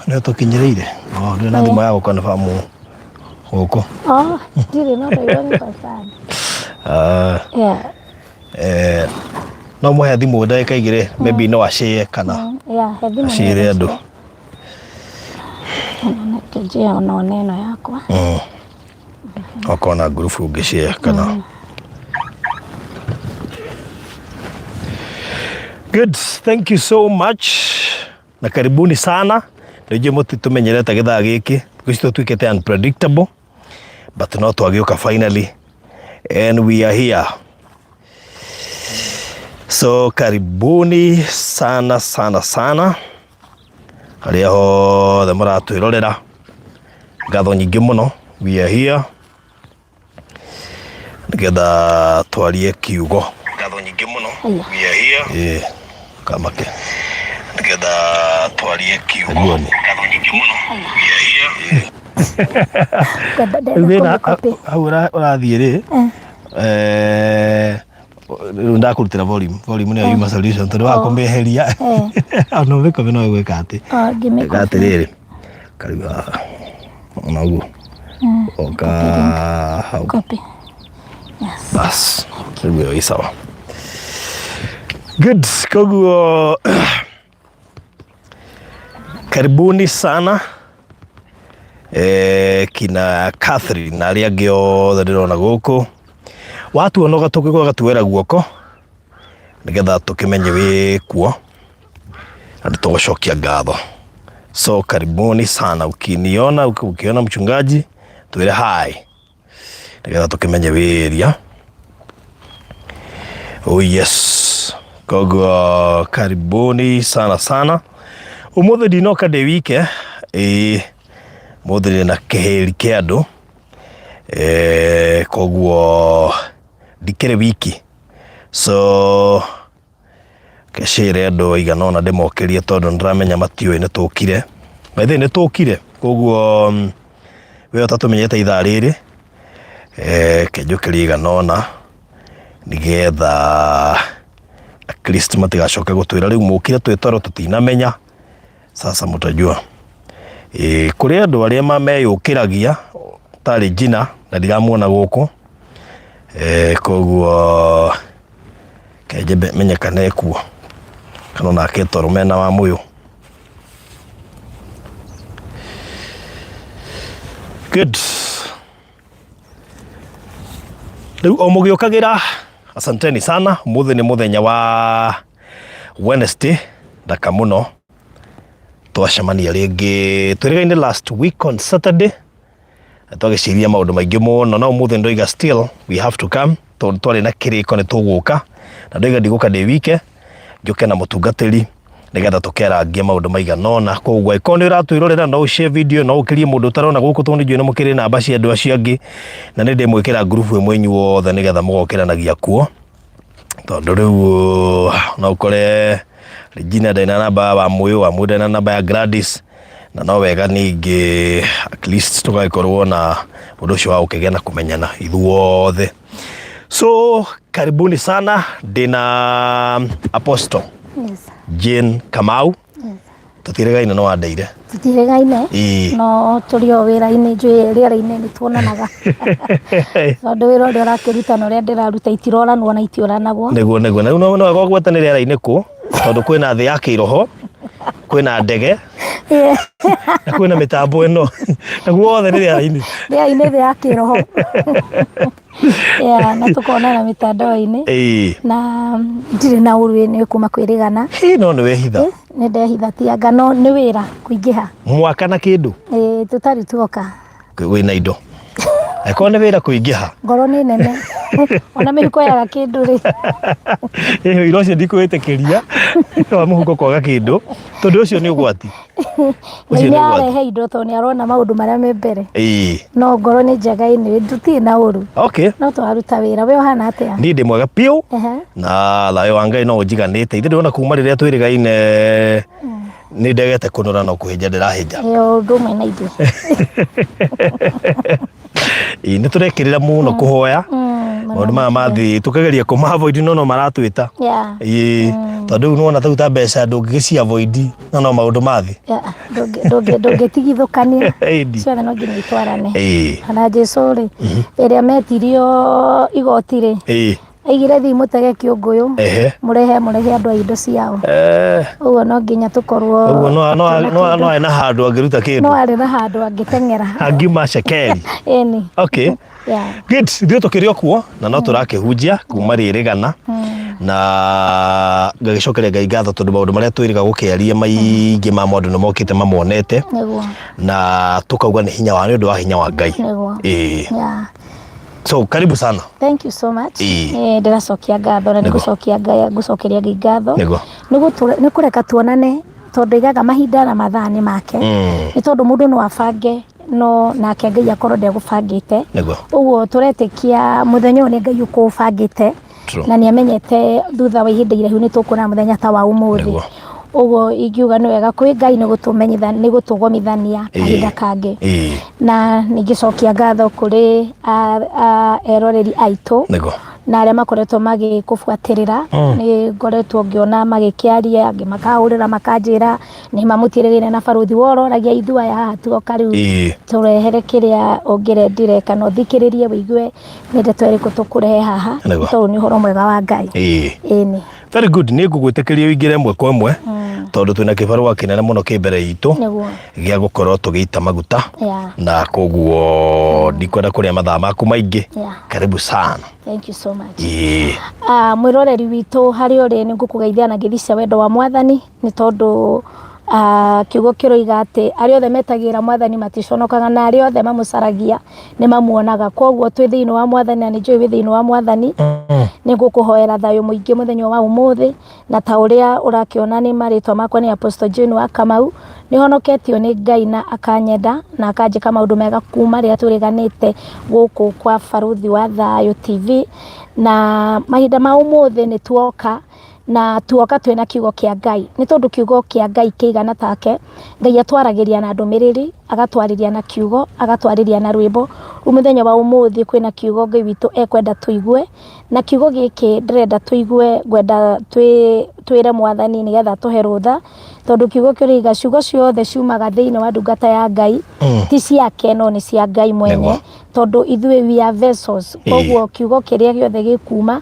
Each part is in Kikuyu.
Nĩ tũkinyĩrĩire. Oh, ndũrĩ na thimũ ya gũkonfirm gũkũ. Oh, ndirĩ no ndaigua nĩ confirm. Ah, Yeah. eh, no mũhe thimũ ndagĩka igĩrĩ maybe no acĩe kana Yeah, he thimũ acĩre andũ. Neke njĩe ona one ĩno yakwa. Okorwo na ngurubu ũngĩshare kana. Good, thank you so much na karibuni sana. Nĩnjũĩ mũtitũmenyerete gĩthaa gĩkĩ, thikũ ici tũtuĩkĩte unpredictable but no twagĩũka finally and we are here. So karibuni sana sana sana arĩa othe mũratwĩrorera, ngatho nyingĩ mũno. We are here nĩgetha twarie kiugo. Ngatho nyingĩ mũno. Aya. We are here. Ĩĩ, kamake nĩgetha twarie kiugo. Ngatho nyingĩ mũno. We are here. Ngwenda Rĩu ndetha thĩna kũmĩcopy. hau ũrathiĩ rĩ, rĩu ndakũrutĩra volume, volume nĩyo yuma solution tondũ wakũmĩeheria ona ũmĩkobe no ĩgwĩka atĩ Oh, ngĩmĩcopy. ĩka atĩrĩrĩ, karibu haha ona ũguo oka hau. Copy. Yes. Bas, rĩu ĩyo ĩ sawa. Good, koguo karibuni sana kina Catherine na arĩa angĩ othe ndĩrona gũkũ. Watuona ũgatũkĩgwa ũgatuoera guoko nĩgetha tũkĩmenye wĩ kuo na nĩtũgũcokia ngatho. So karibuni sana, ukiniona ukiona mchungaji twĩre hi nĩgetha tũkĩmenye wĩ area. Oh yes, koguo karibuni sana sana. Ũmũthĩ ndinoka ndĩ wike, ĩĩ mũthĩ ndĩ na kĩhĩri kĩa andũ, koguo ndikĩrĩ wiki, so kecĩre andũ aigana ũna ndĩmokĩrie tondũ nĩndĩramenya matiũĩ nĩ tũkire. By the way nĩ tũkire, koguo we ũtatũmenyete ithaa rĩrĩ, reke njũkĩrie aigana ũna nĩgetha at least matigacoke gũtwĩra rĩu mũkire twĩ toro tũtinamenya, sasa mũtajua. Ĩĩ kũrĩ andũ arĩa meyũkĩragia tarĩ Gina na ndiramuona gũkũ, koguo reke nyambe menye kana ekuo kana onake toro mena wa mũyũ. Good. Rĩu o mũgĩũkagĩra, asanteni sana. Ũmũthĩ nĩ mũthenya wa Wednesday, thaka mũno. Twacemania rĩngĩ twĩrĩgaine last week on Saturday na twagĩciria maũndũ maingĩ mũno, no ũmũthĩ ndoiga still we have to come tondũ twarĩ na kĩrĩko nĩ tũgũka, na ndoiga ndigũka ndĩ wike, njũke na mũtungatĩri nĩgetha tũkerangie maũndũ maigana ũna. Koguo angĩkorwo nĩ ũratwĩrorera no ũshare video, no ũkĩrie mũndũ ũtarona gũkũ tondũ nĩ njũĩ nĩ mũkĩrĩ namba cia andũ acio angĩ, na nĩ ndĩmwĩkĩra ngurubu ĩmwe inyuothe nĩgetha mũgokĩranagia kuo, tondũ rĩu no ũkore Regina ndarĩ na namba ya Wamũyũ, Wamũyũ ndarĩ na namba ya Gladys, na no wega ningĩ at least tũgagĩkorwo na ũndũ ũcio wa gũkĩgĩa na kũmenyana ithuothe. So karibuni sana, ndĩna Apostle Jane Kamau. Tũtiregaine no wandeire. Tũtiregaine. Ĩĩ. No tũrĩ o wĩra-inĩ, njũĩ rĩera-inĩ nĩ tuonanaga, tondũ wĩra ũrĩa ũrakĩruta na ũrĩa ndĩraruta itiroranwo na itiũranagwo. Nĩguo nĩguo, na rĩu no wega ũgwetane rĩera-inĩ kũ, tondũ kwĩna thĩ ya kĩroho, kwĩna ndege na kwĩna mĩtambo ĩno, na guothe nĩ rĩera-inĩ. Rĩera-inĩ, thĩ ya kĩroho. Yeah, na tũkonana mĩtandao-inĩ. Na ndirĩ na ũru nĩ kuma kwĩrĩgana. Hĩ, no nĩ wehitha. Nĩ ndehitha, ti anga no nĩ wĩra kũingĩha. Mwaka na kĩndũ. Ĩĩ, tũtarĩ tuoka. Wĩna indo, angĩkorwo nĩ wĩra kũingĩha. Ngoro nĩ nene, ona mĩhuko yaga kĩndũ rĩ. Ĩĩ, ũira ũcio ndikwĩtĩkĩria wa mũhuko kwaga kĩndũ, tondũ ũcio nĩ ũgwati. Ngai Ũcio nĩ nĩ ũgwati. arehe indo tondũ nĩ arona maũndũ marĩa me mbere. No ngoro nĩ njega ĩnĩ, tũtirĩ na ũru. No tũraruta wĩra. We ũhana atĩa? Niĩ ndĩ mwega biũ. Na thayũ wa Ngai no ũnjiganĩte. Ithe ndĩrona kuma rĩrĩa twĩrĩgaine nĩ ndegete kũnora, no kũhĩnja ndĩrahĩnja. Ĩĩ, ũndũ ũmwe na ithuĩ. Ĩĩ, nĩ tũrekĩrĩra mũno kũhoya. Mũno Maũndũ maya makĩria. mathiĩ tũkageria kũma avoid no no maratwĩta. Ĩĩ, tondũ rĩu nĩwona ta rĩu ta mbeca ndũngĩgĩci avoid no no maũndũ mathi. Yeah, ndũngĩtigithũkania. Ĩndi. Ciothe no nginya itwarane. Ona Jesu rĩ, ĩrĩa metirio igoti rĩ, aigire thiĩ mũtege kĩũngũyũ, mũrehe mũrehe andũ a indo ciao. Ũguo no nginya tũkorwo Ũguo no no twĩna no kĩndũ. no arĩ na handũ angĩruta No kĩndũ. arĩ na handũ angĩteng'era. Angiuma cekeri. Ĩni. Okay. Yeah. Good. Ithuĩ tũkĩrĩ o kuo na no tũrakĩhunjia kuma rĩrĩgana, na ngagĩcokeria Ngai ngatho tondũ maũndũ marĩa twĩrĩga gũkĩaria maingĩ ma andũ nĩ mokĩte mamonete, na tũkauga nĩ hinya wa nĩ ũndũ wa hinya wa Ngai. Ĩĩ. So karibu sana. Thank you so much. Ĩĩ. Ndĩracokia ngatho na nĩgũcokia Ngai, ngũcokeria Ngai ngatho. Nĩ kũreka tuonane, tondũ igaga mahinda na mathaa nĩ make. Nĩ tondũ mũndũ no abange no nake Ngai akorwo ndegũbangĩte. Ũguo tũretĩkia mũthenya ũyũ nĩ Ngai ũkũũbangĩte. Na nĩ amenyete thutha wa ihinda iraihu nĩ tũkuona mũthenya ta wa ũmũthĩ. Ũguo ingiuga nĩ wega kwĩ Ngai nĩ gũtũmenyitha, nĩ gũtũgomithania kahinda kangĩ. Na ningĩcokia ngatho kũrĩ eroreri aitũ na arĩa makoretwo magĩkũbuatĩrĩra. Nĩ ngoretwo ngĩona magĩkĩaria, angĩ makahũrĩra makanjĩra nĩ mamũtirĩrĩire na baruthi wororagia ithuĩ aya haha tuoka rĩu tũrehere kĩrĩa ũngĩrendire kana ũthikĩrĩrie wĩigue nĩ ndeto ĩrĩkũ tũkũrehe haha, tondũ nĩ ũhoro mwega wa Ngai. Ĩni. Very good. Nĩ ngũgwĩtĩkĩria ũingĩre ĩmwe kwa ĩmwe, tondũ twĩna kĩbarũa kĩnene mũno kĩ mbere itũ gĩa gũkorwo tũgĩita maguta, na koguo ndikwenda kũrĩa mathaa maku maingĩ. Karibu sana. Thank you so much. Mwĩroreri witũ harĩa ũrĩ, nĩ ngũkũgeithia na ngeithi cia wendo wa Mwathani, nĩ tondũ kiugo kĩroiga atĩ arĩa othe metagĩra Mwathani maticonokaga, na arĩa othe mamũcaragia nĩ mamuonaga. Koguo twĩ thĩinĩ wa Mwathani, na nĩ njũĩ wĩ thĩinĩ wa Mwathani. Nĩ ngũkũhoera thayũ mũingĩ mũthenya wa ũmũthĩ, na ta ũrĩa ũrakĩona nĩ marĩtwa makwa nĩ Apostle Jane wa Kamau. Nĩ honoketio nĩ Ngai na akanyenda na akanjĩka maũndũ mega kuma rĩrĩa twĩrĩganĩte gũkũ kwa Barũthi wa Thayũ TV. Na mahinda ma ũmũthĩ nĩ tuoka, na tuoka twĩna kiugo kĩa Ngai, nĩ tondũ kiugo kĩa Ngai kĩigana take. Ngai atwaragĩria na ndũmĩrĩri, agatwarĩria na kiugo, agatwarĩria na rwĩmbo. Rĩu mũthenya wa ũmũthĩ kwĩna kiugo Ngai witũ ekwenda tũigue, na kiugo gĩkĩ ndĩrenda tũigue, ngwenda twĩre Mwathani nĩgetha atũhe rũtha, tondũ kiugo kĩroiga ciugo ciothe ciumaga thĩinĩ wa ndungata ya Ngai ti ciake no nĩ cia Ngai mwene. Tondũ ithuĩ we are vessels. Koguo kiugo kĩrĩa gĩothe gĩkuma,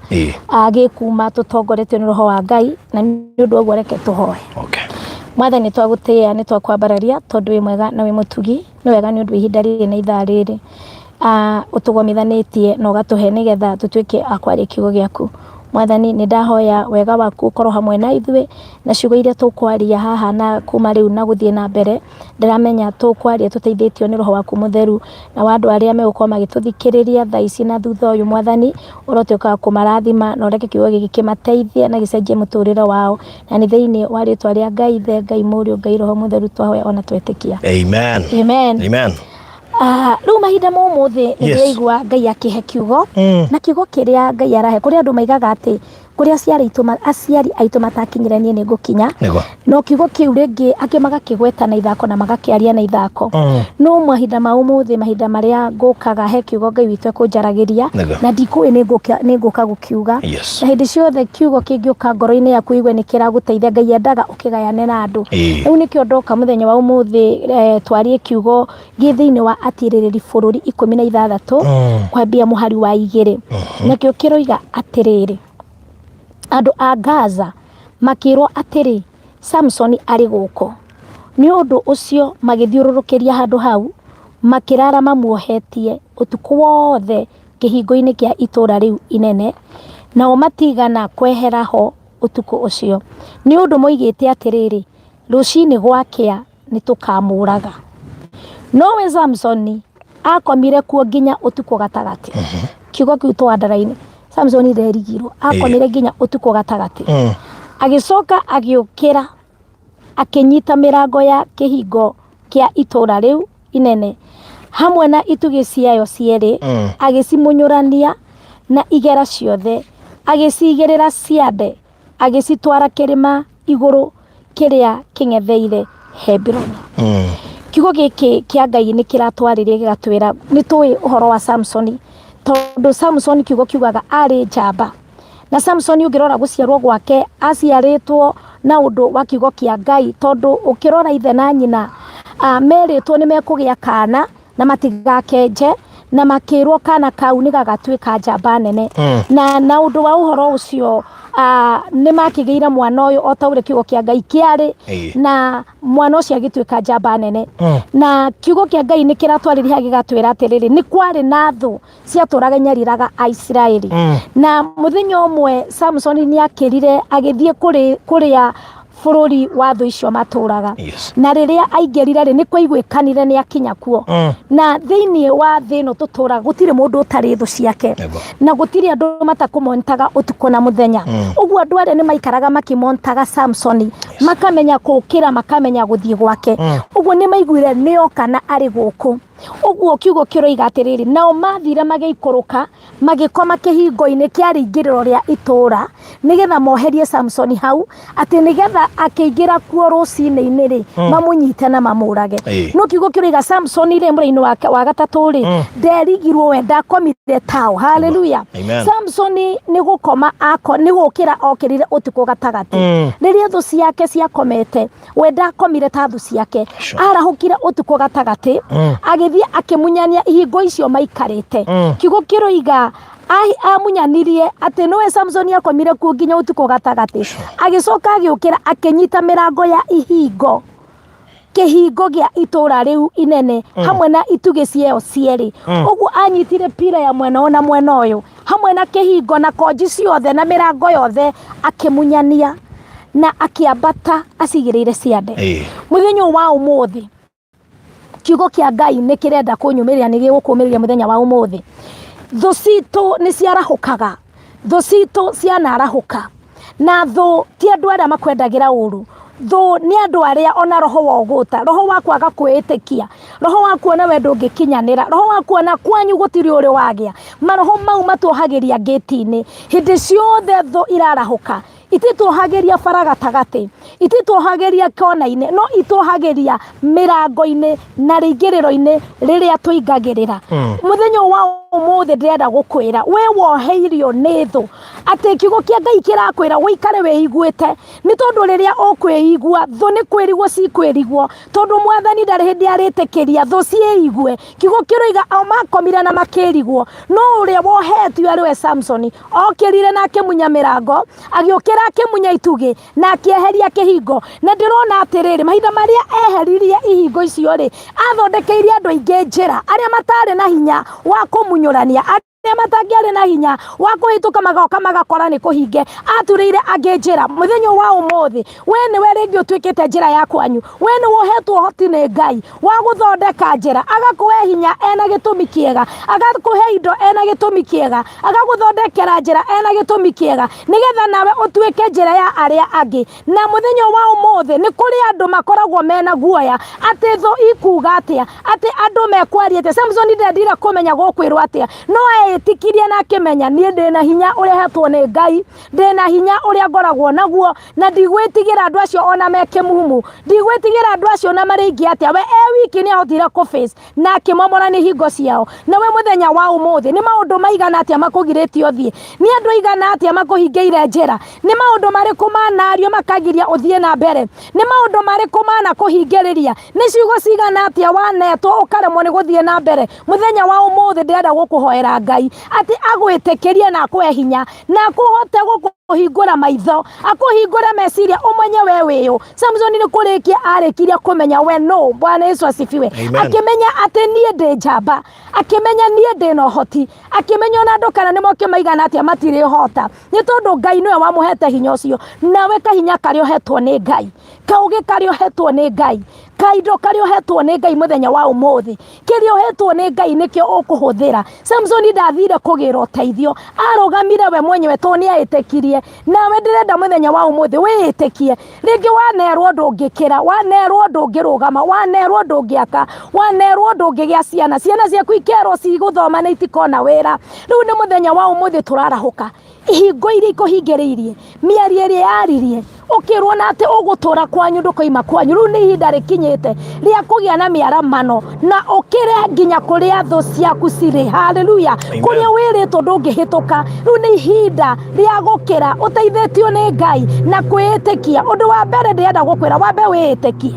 gĩkuma tũtongoretio nĩ Roho wa Ngai, na nĩ ũndũ wa ũguo reke tũhoe. Mwathani, twagũtĩĩa, nĩ twakwambararia, tondũ wĩ mwega na wĩ mũtugi. Nĩ wega nĩ ũndũ wa ihinda rĩrĩ na ithaa rĩrĩ ũtũgomithanĩtie na ũgatũhe nĩgetha tũtuĩke a kwaria kiugo gĩaku. Mwathani, nĩ ndahoya wega waku ũkorwo hamwe na ithuĩ, na ciugo iria tũkwaria haha na kuma rĩu na gũthiĩ na mbere, ndĩramenya tũkwaria tũteithĩtio nĩ Roho waku Mũtheru, na wa andũ arĩa megũkorwo magĩtũthikĩrĩria thaa ici na thutha ũyũ, Mwathani, ũrotuĩka wa kũmarathima na ũreke kiugo gĩkĩ kĩmateithie na gĩcenjie mũtũrĩre wao, na nĩ thĩinĩ wa rĩtwa rĩa Ngai Ithe, Ngai Mũriũ, Ngai Roho Mũtheru twahoya ona twetĩkia. Amen. Amen. Amen. Rĩu mahinda ma ũmũthĩ nĩ ndĩraigua Ngai akĩhe kiugo, na kiugo kĩrĩa Ngai arahe, kũrĩ andũ maigaga atĩ Kũrĩa aciari aitũ matakinyire niĩ nĩ ngũkinya. Nĩguo. No kiugo kĩu rĩngĩ angĩ magakĩgweta na ithako na magakĩaria na ithako. No mahinda ma ũmũthĩ, mahinda marĩa ngũkaga, he kiugo Ngai witũ ekũnjaragĩria. Nĩguo. Na ndikũĩ nĩ ngũka gũkiuga. Na hĩndĩ ciothe kiugo kĩngĩũka ngoro-inĩ yaku ũigue nĩ kĩragũteithia, Ngai endaga ũkĩgayane na andũ. Rĩu nĩkĩo ndoka mũthenya wa ũmũthĩ, twarie kiugo gĩ thĩinĩ wa Atirĩrĩri Bũrũri 16 kwambia mũhari wa 2. Nakĩo kĩroiga atĩrĩrĩ, andũ a Gaza makĩrwo atĩrĩ, Samsoni arĩ gũkũ. Nĩ ũndũ ũcio magĩthiũrũrũkĩria handũ hau, makĩrara mamuohetie ũtukũ wothe kĩhingo-inĩ kĩa itũũra rĩu inene, nao matiigana kwehera ho ũtukũ ũcio, nĩ ũndũ moigĩte atĩrĩrĩ, Rũcinĩ gwakĩa nĩ tũkamũraga. Nowe Samsoni akomire kuo nginya ũtukũ gatagatĩ. Kiugo kĩu tũ underline. Samsoni nderigirwo, akomire nginya ũtukũ gatagatĩ. Agĩcoka agĩũkĩra akĩnyita mĩrango ya kĩhingo kĩa itũũra rĩu inene hamwe na itugĩ ciayo cierĩ, agĩcimunyũrania na igera ciothe, agĩcigĩrĩra ciande, agĩcitwara kĩrĩma igũrũ kĩrĩa kĩng'etheire Hebironi. Kiugo gĩkĩ kĩa Ngai nĩ kĩratwarĩria gĩgatwĩra nĩ tũĩ ũhoro wa Samsoni, tondũ Samsoni kiugo kiugaga arĩ njamba. Na Samsoni ũngĩrora gũciarwo gwake aciarĩtwo na ũndũ wa kiugo kĩa Ngai, tondũ ũkĩrora ithe na nyina merĩtwo nĩ mekũgĩa kana na matigakenje, na makĩrwo kana kau nĩ gagatuĩka njamba nene. Na ũndũ wa ũhoro ũcio, nĩ makĩgĩire mwana ũyũ o ta ũrĩa kiugo kĩa Ngai kĩarĩ, na mwana ũcio agĩtuĩka njamba nene. Na kiugo kĩa Ngai nĩ kĩratwarĩria gĩgatwĩra atĩrĩrĩ, nĩ kwarĩ na thũ ciatũraga inyariraga Aisiraeli. Na mũthenya ũmwe Samsoni nĩ akĩrire agĩthiĩ kũrĩa bũrũri wa thũ icio matũraga. Na rĩrĩa aingĩrire rĩ, nĩ kwaiguĩkanire nĩ akinya kuo. Na thĩinĩ wa thĩ ĩno tũtũraga gũtirĩ mũndũ ũtarĩ thũ ciake. Na gũtirĩ andũ matakũmontaga ũtukũ na mũthenya. Ũguo andũ arĩa nĩ maikaraga makĩmontaga Samsoni, makamenya kũũkĩra, makamenya gũthiĩ gwake. Ũguo nĩ maiguire nĩ oka na arĩ gũkũ. Ũguo kiugo kĩroiga atĩrĩrĩ, nao mathire magĩikũrũka magĩkoma kĩhingo-inĩ kĩa rĩingĩrĩro rĩa itũũra, nĩgetha moherie Samsoni hau, atĩ nĩgetha akĩingĩra kuo rũcinĩ-inĩ rĩ, mamũnyite na mamũrage. No kiugo kĩroiga Samsoni rĩ, mũraini wa gatatũ rĩ, nderigirwo we, ndakomire tao. Haleluya. Amen. Samsoni nĩ gũkoma ako, nĩ gũkĩra okĩrire ũtukũ gatagatĩ. Rĩrĩa thũ ciake ciakomete, we ndakomire ta thũ ciake. Arahũkire ũtukũ gatagatĩ, agĩthiĩ akĩmunyania ihingo icio maikarĩte. Kiugo kĩroiga amunyanirie atĩ nĩwe Samsoni akomire kuo nginya ũtukũ gatagatĩ. Agĩcoka agĩũkĩra akĩnyita mĩrango ya ihingo, kĩhingo gĩa itũũra rĩu inene, hamwe na itugĩ ciayo cierĩ. Ũguo anyitire pira ya mwena ũyũ na mwena ũyũ, hamwe na kĩhingo na konji ciothe na mĩrango yothe, akĩmunyania na akĩambata acigĩrĩire ciande. Mũthenya ũyũ wa ũmũthĩ, kiugo kĩa Ngai nĩ kĩrenda kũnyũmĩrĩria, nĩ gĩgũkũmĩrĩria mũthenya wa ũmũthĩ. Thũ citũ nĩ ciarahũkaga, thũ citũ cianarahũka. Na thũ ti andũ arĩa makwendagĩra ũru, thũ nĩ andũ arĩa ona roho wa ũgũta, roho wa kwaga kwĩĩtĩkia, roho wa kuona we ndũngĩkinyanĩra, roho wa kuona kwanyu gũtirĩ ũrĩ wagĩa. Maroho mau matuohagĩria ngĩti-inĩ hĩndĩ ciothe. Thũ irarahũka, itituohagĩria bara gatagatĩ, itituohagĩria kona-inĩ, no ituohagĩria mĩrango-inĩ na rĩingĩrĩro-inĩ rĩrĩa tũingagĩrĩra. Mũthenya ũyũ wa ũmũthĩ ndĩrenda gũkwĩra we woheirio nĩ thũ, atĩ kiugo kĩa Ngai kĩrakwĩra ũikare wĩiguĩte, nĩ tondũ rĩrĩa ũkwĩigua thũ nĩ kwĩrigwo cikwĩrigwo, tondũ mwathani ndarĩ hĩndĩ arĩtĩkĩria thũ ciĩigue. Kiugo kĩroiga o makomire na makĩrigwo, no ũrĩa wohetio arĩ we Samsoni okĩrire na akĩmunya mĩrango, agĩũkĩra akĩmunya itugĩ na akĩeheria kĩhingo. Na ndĩrona atĩrĩrĩ, mahinda marĩa eheririe ihingo icio rĩ, athondekeirie andũ aingĩ njĩra, arĩa matarĩ na hinya wa kũmunyũrania, arĩa matangĩarĩ na hinya wa kũhĩtũka magoka magakora nĩ kũhinge, aturĩire angĩ njĩra. Mũthenya wa ũmũthĩ we nĩwe rĩngĩ ũtuĩkĩte njĩra ya kwanyu, we nĩwe ũhetwo ũhoti nĩ Ngai wa gũthondeka njĩra, agakũhe hinya ena gĩtũmi kĩega, agakũhe indo ena gĩtũmi kĩega, agagũthondekera njĩra ena gĩtũmi kĩega, nĩgetha nawe ũtuĩke njĩra ya arĩa angĩ. Na mũthenya wa ũmũthĩ nĩ kũrĩ andũ makoragwo mena guoya atĩ thũ ikuga atĩa, atĩ andũ mekwaria atĩa. Samsoni ndendire kũmenya gũkwĩrwo atĩa, no eĩtikirie na akĩmenya niĩ ndĩna hinya ũrĩa hetwo nĩ Ngai, ndĩna hinya ũrĩa ngoragwo naguo, na ndigwĩtigĩra andũ acio ona me kĩmumu, ndigwĩtigĩra andũ acio ona marĩ aingĩ atĩa. We e wiki nĩ ahotire kũ face na akĩmomorania ihingo ciao. Nawe mũthenya wa ũmũthĩ nĩ maũndũ maigana atĩa makũgirĩtie ũthiĩ? Nĩ andũ aigana atĩa makũhingĩire njĩra? Nĩ maũndũ marĩkũ manario makagiria ũthiĩ na mbere? Nĩ maũndũ marĩkũ manakũhingĩrĩria? Nĩ ciugo cigana atĩa wanetwo ũkaremwo nĩ gũthiĩ na mbere? Mũthenya wa ũmũthĩ ndĩrenda gũkũhoera Ngai atĩ agwĩtĩkĩrie na akũhe hinya na akũhote gũkũhingũra maitho, akũhingũre meciria ũmenye we wĩũ. Samsoni nĩ kũrĩkia arĩkirie kũmenya we nũ. Bwana Yesu asifiwe. Amen. Akĩmenya atĩ niĩ ndĩ njamba, akĩmenya niĩ ndĩ na ũhoti, akĩmenya ona andũ kana nĩ moke maigana atĩa matirĩhota, nĩ tondũ Ngai nĩwe wamũhete hinya ũcio. Nawe kahinya karĩa ũhetwo nĩ Ngai, kaũgĩ karĩa ũhetwo nĩ Ngai, kaindo karĩa ũhetwo nĩ Ngai mũthenya wa ũmũthĩ, kĩrĩa ũhetwo nĩ Ngai nĩkĩo ũkũhũthĩra. Samsoni ndathire kũgĩra ũteithio, arũgamire we mwenyewe tondũ nĩ eĩtĩkirie. Nawe ndĩrenda mũthenya wa ũmũthĩ wĩĩtĩkie. Rĩngĩ wanerwo ndũngĩkĩra, wanerwo ndũngĩrũgama, wanerwo ndũngĩaka, wanerwo ndũngĩgĩa ciana, ciana ciaku ikerwo cigũthoma na itikona wĩra. Rĩu nĩ mũthenya wa ũmũthĩ tũrarahũka ihingo iria ikũhingĩrĩirie, mĩario ĩrĩa yaririe, ũkĩrwo na atĩ ũgũtũra kwanyu ndũkoima kwanyu. Rĩu nĩ ihinda rĩkinyĩte rĩa kũgĩa na mĩaramano na ũkĩre nginya kũrĩa thũ ciaku cirĩ. Haleluya! Amen. Kũrĩa wĩrĩtwo ndũngĩhĩtũka, rĩu nĩ ihinda rĩa gũkĩra ũteithĩtio nĩ Ngai na kwĩĩtĩkia. Ũndũ wa mbere ndĩrenda gũkwĩra, wambe wĩĩtĩkie,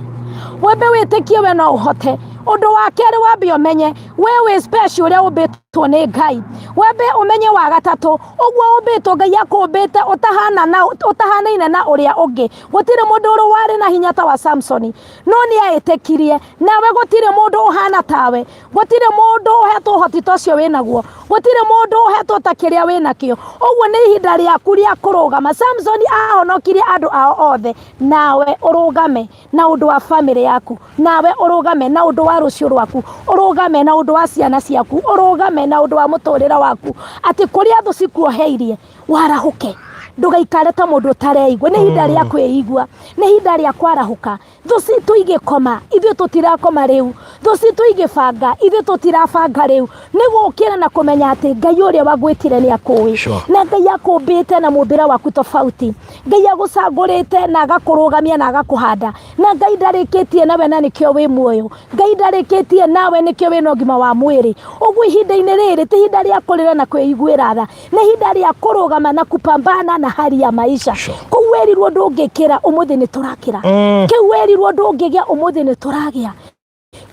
wambe wĩtĩkie we no ũhote. Ũndũ wa kerĩ, wambe ũmenye we wĩ special ũrĩa ũmbĩtwo nĩ Ngai. Wambe ũmenye wa gatatũ, ũguo ũmbĩtwo Ngai akũmbĩte ũtahana na ũtahanaine na ũrĩa ũngĩ. Gũtirĩ mũndũ ũrĩ warĩ na hinya ta wa Samsoni, no nĩ eĩtĩkirie. Nawe gũtirĩ mũndũ ũhana tawe, gũtirĩ mũndũ ũhetwo ũhoti ta ũcio wĩnaguo, gũtirĩ mũndũ ũhetwo ta kĩrĩa wĩnakĩo. Ũguo nĩ ihinda rĩaku rĩa kũrũgama. Samsoni ahonokirie andũ ao othe, nawe ũrũgame na ũndũ wa famĩlĩ yaku, nawe ũrũgame na ũndũ wa rũciũ rwaku, ũrũgame na ũndũ wa ciana ciaku, ũrũgame na ũndũ wa mũtũrĩre waku, atĩ kũrĩa thũ cikuoheirie warahũke, ndũgaikare ta mũndũ ũtareigua. Nĩ ihinda rĩa kwĩigua, nĩ ihinda rĩa kwarahũka. Thũ citũ igĩkoma, ithuĩ tũtirakoma rĩu. Thũ citũ igĩbanga, ithuĩ tũtirabanga rĩu. Nĩ gũkĩra na kũmenya atĩ Ngai ũrĩa wagwĩtire nĩ akũĩ. Sure. Na Ngai akũmbĩte na mũmbĩre waku tofauti. Ngai agũcagũrĩte na agakũrũgamia na agakũhanda. Na Ngai ndarĩkĩtie nawe na nĩkĩo wĩ muoyo. Ngai ndarĩkĩtie nawe nĩkĩo wĩna ũgima wa mwĩrĩ. Ũguo ihinda-inĩ rĩrĩ ti ihinda rĩa kũrĩra na kwĩiguĩra tha, nĩ ihinda rĩa kũrũgama na kupambana na hali ya maisha. Sure. Kũu werirwo ndũngĩkĩra, ũmũthĩ nĩ tũrakĩra. Kĩu werirwo ndũngĩgĩa, ũmũthĩ nĩ tũragĩa.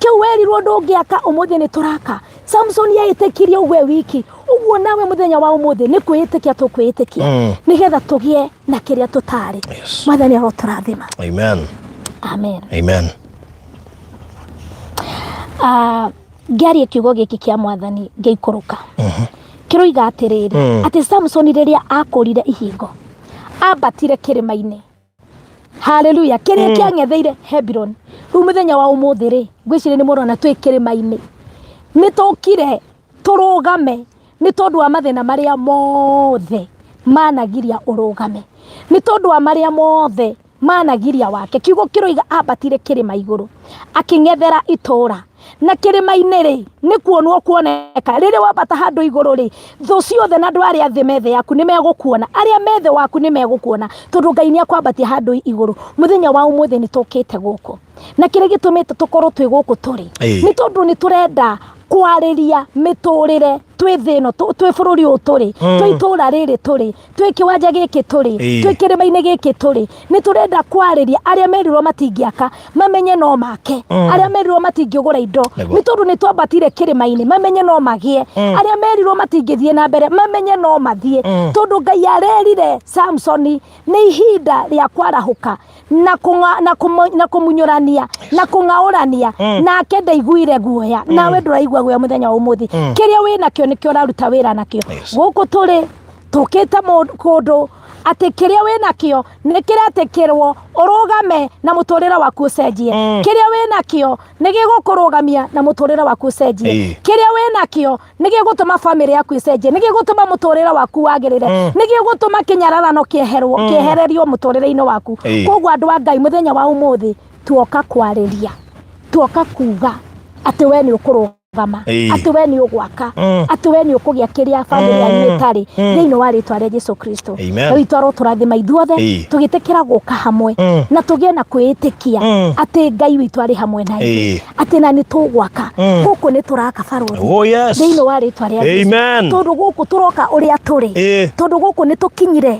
Kĩu werirwo ndũngĩaka, ũmũthĩ nĩ tũraka. Samson eĩtĩkirie ũguo e wiki. Ũguo nawe mũthenya wa ũmũthĩ nĩ kwĩĩtĩkia tũkwĩĩtĩkia nĩgetha tũgĩe na kĩrĩa tũtarĩ. Yes. Mwathani arotũrathima. Amen. Amen. Amen. Ngĩaria kiugo gĩkĩ kĩa mwathani ngĩikũrũka kĩroiga atĩrĩrĩ, atĩ Samsoni rĩrĩa akũrire ihingo ambatire kĩrĩma-inĩ, haleluya, kĩrĩa kĩang'etheire Hebron. Rĩu mũthenya wa ũmũthĩ rĩ, ngwĩciria nĩ mũrona twĩ kĩrĩma-inĩ, nĩ tũkire tũrũgame nĩ tondũ wa mathĩna marĩa mothe managiria ũrũgame, nĩ tondũ wa marĩa mothe managiria wake. Kiugo kĩroiga ambatire kĩrĩma igũrũ akĩng'ethera itũũra, na kĩrĩma-inĩ rĩ nĩ kuonwo kuoneka. Rĩrĩa wambata handũ igũrũ rĩ, thũ ciothe na andũ arĩa thĩ methe yaku nĩ megũkuona, arĩa methe waku nĩ megũkuona, tondũ Ngai nĩ akwambatia handũ igũrũ. Mũthenya wa ũmũthĩ nĩ tũkĩte gũkũ, na kĩrĩa gĩtũmĩte tũkorwo twĩ gũkũ tũrĩ nĩ tondũ nĩ tũrenda kwarĩria mĩtũrĩre twĩ thĩ ĩno, twĩ bũrũri ũyũ tũrĩ, twĩ itũũra rĩrĩ tũrĩ, twĩ kĩwanja gĩkĩ tũrĩ, twĩ kĩrĩma-inĩ gĩkĩ tũrĩ. Nĩ tũrenda kwarĩria arĩa merirwo matingĩaka mamenye no make, arĩa merirwo matingĩgũra indo nĩ tondũ nĩ twambatire kĩrĩma-inĩ mamenye no magĩe, arĩa merirwo matingĩthiĩ na mbere mamenye no mathiĩ, tondũ Ngai arerire Samsoni nĩ ihinda rĩa kwarahũka na na kũmunyũrania na kũng'aũrania. Nake ndaiguire guoya, nawe ndũraigua guoya mũthenya wa ũmũthĩ. Kĩrĩa wĩ nakĩo nĩkĩo ũraruta wĩra nakĩo. Gũkũ tũrĩ tũkĩte kũndũ atĩ kĩrĩa wĩ nakĩo nĩ kĩretĩkĩrwo ũrũgame na mũtũrĩre waku ũcenjie. Kĩrĩa wĩ nakĩo nĩ gĩgũkũrũgamia na mũtũrĩre waku ũcenjie. Kĩrĩa wĩ nakĩo nĩ gĩgũtũma famĩlĩ yaku ĩcenjie, nĩ gĩgũtũma mũtũrĩre waku wagĩrĩre, nĩ gĩgũtũma kĩnyararano kĩeherwo, kĩehererio mũtũrĩre-inĩ waku. Koguo andũ a Ngai, mũthenya wa ũmũthĩ tuoka kwarĩria, tuoka kuga atĩ we nĩ ũkũrũgama. Gama Ĩĩ. atĩ we nĩ ũgwaka atĩ we nĩ ũkũgĩa kĩrĩa bamĩrĩ yanyu ĩtarĩ thĩinĩ wa rĩtwa rĩa Jesu Kristo. Amen. Ngai witũ arotũrathima ithuothe Ĩĩ. tũgĩtĩkĩra gũka hamwe na tũgĩe na kwĩĩtĩkia atĩ Ngai witũ arĩ hamwe na ithuĩ Ĩĩ. atĩ na nĩ tũgwaka gũkũ nĩ tũraka barũthi Oh, yes. thĩinĩ wa rĩtwa rĩa Jesu Amen. tondũ gũkũ tũroka ũrĩa tũrĩ Ĩĩ. tondũ gũkũ nĩ tũkinyire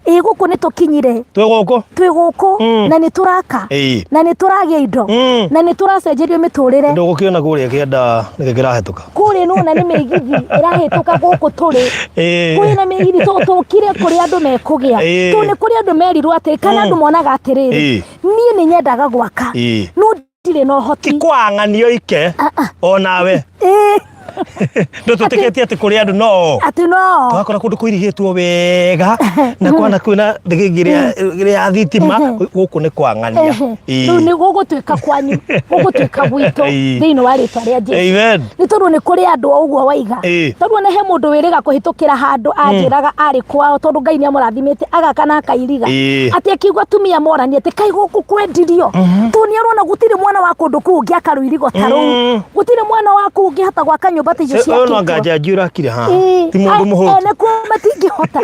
ĩĩ gũkũ nĩ tũkinyire Twĩ gũkũ. Twĩ gũkũ na nĩ tũraka Ĩĩ. na nĩ tũragĩa indo na nĩ tũracenjerio mĩtũrĩre. Ndũgũkĩona kũrĩa kĩanda nĩkĩ kĩrahĩtũka. Kũrĩa nĩwona nĩ mĩgithi ĩrahĩtũka gũkũ tũrĩ. Ĩĩ. Kwĩna mĩgithi tũkire kũrĩa andũ mekũgĩa. Ĩĩ. Tondũ nĩ kũrĩ andũ merirwo atĩrĩ kana andũ monaga atĩrĩrĩ, Ĩĩ. niĩ nĩ nyendaga gwaka Ĩĩ. no ndirĩ na ũhoti. Ti kwang'anio ike onawe. Ĩĩ. Ndũtũtĩkĩtie atĩ kũrĩ andũ no Atĩ no. Twakora kũndũ kũirigĩtwo wega na kwana kwĩna thĩgĩngĩ ĩrĩa ya thitima gũkũ nĩ kwang'ania. Ĩĩ. Rĩu nĩ gũgũtuĩka kwanyu, gũgũtuĩka gwitũ Ĩĩ. thĩinĩ wa rĩtwa rĩa Jesu. Amen. Nĩ tondũ nĩ kũrĩ andũ o ũguo waiga. Ĩĩ. Tondũ ona he mũndũ wĩrĩga kũhĩtũkĩra handũ anjĩraga arĩ kwao tondũ Ngai nĩ amũrathimĩte agaka na akairiga. Ĩĩ. Atĩ akiuga atumia moranie atĩ kaĩ gũkũ kwendirio. Tondũ nĩ arona gũtirĩ mwana wa kũndũ kũu ũngĩaka rũirigo ta rũu. Gũtirĩ mwana wa kũu ũngĩhota gwaka nyũmba ta icio Ũyũ no ciakĩtwo. anga njanji ũrakire haha. Ĩĩ. Ti mũndũ mũhũtu. Ene kuo matingĩhota.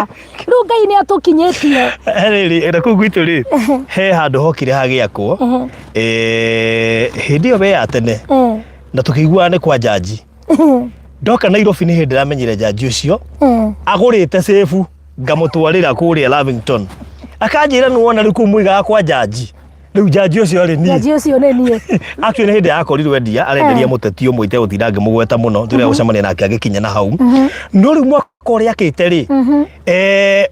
Rĩu Ngai nĩ atũkinyĩtie. Rĩrĩ, na kũu gwitũ rĩ, he handũ hokire hagĩakwo. Hĩndĩ ĩyo we ya tene na tũkĩiguaga nĩ kwa njanji. Ndoka Nairobi nĩ hĩndĩ ndĩramenyire njanji ũcio agũrĩte cĩbu ngamũtwarĩra kũrĩa Lavington. Akanjĩra nĩ wona rĩu kũu mũigaga kwa njanji. Rĩu njanji ũcio rĩ niĩ. Njanji ũcio nĩ niĩ. Actually nĩ hĩndĩ yakorirwo endia arenderia mũteti ũmwe itegũtinda ngĩmũgweta mũno tũrĩa gũcemania nake agĩkinya na hau. No rĩu mwaka ũrĩa akĩte rĩ,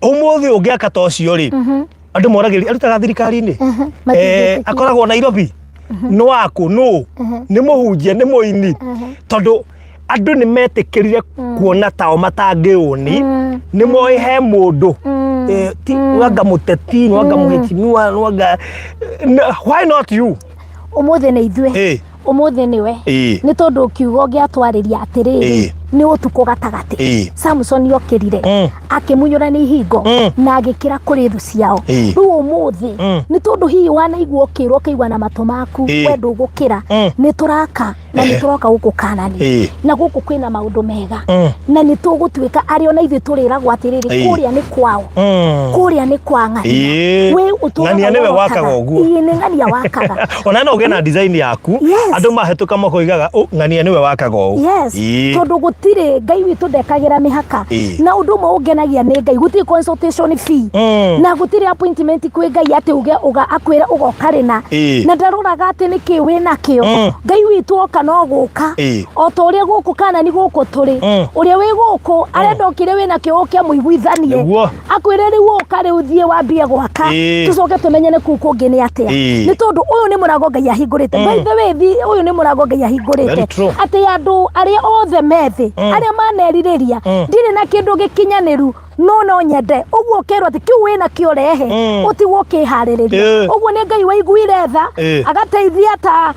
ũmũthĩ ũngĩaka ta ũcio rĩ, andũ moragĩria arutaga thirikari-inĩ. Matingĩtĩkia. Akoragwo Nairobi. Nĩ wakũ nũ nĩ mũhunjia nĩ mũini tondũ andũ nĩ metĩkĩrire kuona tao matangĩũni nĩ moĩ he mũndũ ti wanga mũteti wanga mũhĩtimiwa wanga why not you? Ũmũthĩ nĩ ithuĩ. Ĩĩ. Ũmũthĩ nĩwe. Ĩĩ. Nĩ tondũ kiugo gĩatwarĩria atĩrĩrĩ Ĩĩ. nĩ ũtukũ gatagatĩ Ĩĩ. Samson okĩrire akĩmunyũra nĩ ihingo na agĩkĩra kũrĩ thũ ciao. Ĩĩ. Rĩu ũmũthĩ nĩ tondũ hihi wanaigua ũkĩrwo ũkĩigua na matũ maku Ĩĩ. we ndũgũkĩra nĩ tũraka na nĩ tũroka gũkũ Kanani Ĩĩ. na gũkũ kwĩna maũndũ mega na nĩ tũgũtuĩka arĩa ona ithuĩ tũrĩragwo atĩrĩrĩ Ĩĩ. kũrĩa nĩ kwao kũrĩa nĩ kwa ng'ania. Ĩĩ. We ũtũraga Ng'ania nĩwe worotaga. wakaga ũguo. Ĩĩ, nĩ ng'ania wakaga. Ona no ũgĩe na design yaku Yes. andũ mahĩtũka makoigaga "Ũ, ng'ania nĩwe wakaga ũũ." Yes. Ĩĩ. Tondũ gũtirĩ Ngai witũ ndekagĩra mĩhaka Ĩĩ. na ũndũ ũmwe ũngenagia nĩ Ngai gũtirĩ consultation fee na gũtirĩ appointment kwĩ Ngai atĩ uge uga akwĩre ũgoka rĩna Ĩĩ. na ndaroraga atĩ nĩ kĩ wĩ nakĩo Ngai witũ oka no gũka Ĩĩ. o ta ũrĩa gũkũ kana nĩ gũkũ tũrĩ ũrĩa wĩ gũkũ arenda ũkĩrĩa wĩ nakĩo ũke amũiguithanie Nĩguo. Akwĩre rĩu ũka rĩu thiĩ wambie gwaka Ĩĩ. tũcoke tũmenyane kũu kũngĩ nĩ atĩa. Ĩĩ. Nĩ tondũ ũyũ nĩ mũrango Ngai ahingũrĩte. By the way ũyũ nĩ mũrango Ngai ahingũrĩte Very true. Atĩ andũ arĩa othe methĩ arĩa manerirĩria ndirĩ na kĩndũ gĩkinyanĩru no no nyende ũguo ũkerwo atĩ kĩu wĩna kĩo rehe ũtigwo ũkĩharĩrĩria. Ĩĩ. Ũguo nĩ Ngai waiguire tha Ĩĩ. agateithia ta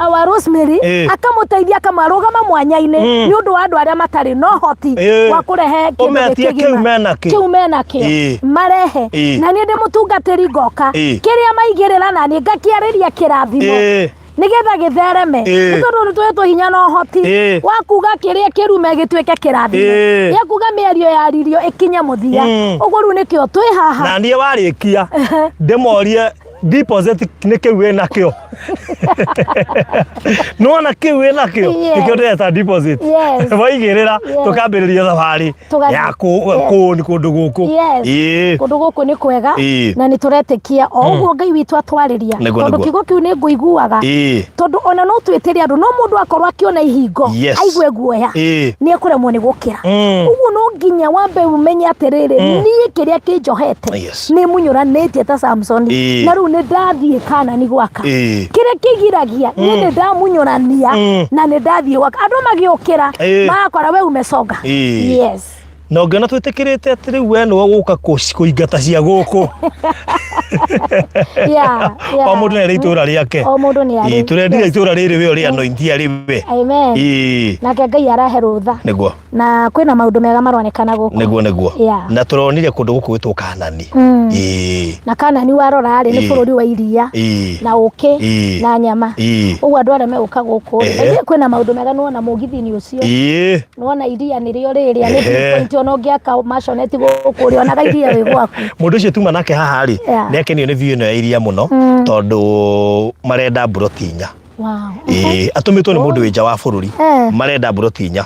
our Rosemary Ĩĩ. akamũteithia akamarũgama mwanya-inĩ nĩ ũndũ wa andũ arĩa matarĩ na ũhoti Ĩĩ. wa kũrehe kĩndũ Ũmetie gĩkĩgima. kĩu menakĩo. Kĩu menakĩo Ĩĩ. marehe Ĩĩ. na niĩ ndĩ mũtungatĩri ngoka Ĩĩ. kĩrĩa maigĩrĩra na niĩ ngakĩarĩria kĩrathimo Ĩĩ. nĩgetha gĩthereme. Ĩĩ. Nĩ tondũ nĩ tũhetwo hinya na ũhoti Ĩĩ. wa kuga kĩrĩa kĩrume gĩtuĩke kĩrathimo Ĩĩ. gĩa kuga mĩario yaririo ĩkinye mũthia. Ũguo rĩu nĩkĩo twĩ haha. Na niĩ warĩkia ndĩmorie deposit nĩ kĩu wĩ nakĩo nĩwona kĩu wĩ nakĩo Yes. nĩkĩo ndĩreta deposit. Yes. Waigĩrĩra Yes. tũkambĩrĩria thabarĩ Tũgathiĩ. ya Yes. kũũni kũndũ gũkũ. Yes. Ĩĩ. Kũndũ gũkũ nĩ kwega Ĩĩ. na nĩ tũretĩkia o ũguo Ngai witũ atwarĩria Nĩguo, tondũ nĩguo. kiugo kĩu nĩ ngũiguaga Ĩĩ. tondũ ona no twĩtĩre andũ no mũndũ akorwo akĩona ihingo Yes. aigue guoya Ĩĩ. nĩ ekũremwo nĩ gũkĩra. Ũguo no nginya wambe ũmenye atĩrĩrĩ niĩ kĩrĩa kĩnjohete Yes. nĩ munyũranĩtie ta Samson Ĩĩ. na rĩu nĩ ndathiĩ Kanani gwaka Ĩĩ. kĩrĩa kĩgiragia niĩ nĩ ndamunyũrania na nĩ ndathiĩ gwaka andũ magĩũkĩra Ĩĩ. magakora we umesonga. Ĩĩ. Yes. Na ũngĩona twĩtĩkĩrĩte atĩ rĩu we nĩwe ũgũka kũingata cia gũkũ. O mũndũ nĩ arĩ itũra rĩake. O mũndũ nĩ arĩ. Ĩĩ, tũrendire itũra rĩrĩ we ũrĩ anointi arĩ we. Amen. Ĩĩ. Nake Ngai arahe rũtha. Nĩguo. Na kwĩna maũndũ mega maronekana gũkũ. Nĩguo nĩguo. Yeah. Na tũronire kũndũ gũkũ gwĩtwo Kanani. Ĩĩ. Na Kanani warora rĩ, nĩ bũrũri wa iria na ũkĩ na nyama. Ũguo andũ arĩa megũka gũkũ rĩ, Ehe. kwĩna maũndũ mega nĩwona mũgithi-inĩ ũcio. Nĩwona iria nĩrĩo rĩrĩa nĩ Ehe. viewpoint ona ũngĩaka maconeti gũkũ ũrĩonaga iria wĩ gwaku. Mũndũ ũcio tuma nake haha rĩ, Yeah. nĩ akenio nĩ view ĩno ya iria mũno tondũ marenda mburoti inya. Wow. Ĩĩ, atũmĩtwo nĩ mũndũ wĩ nja wa bũrũri. Marenda mburoti inya.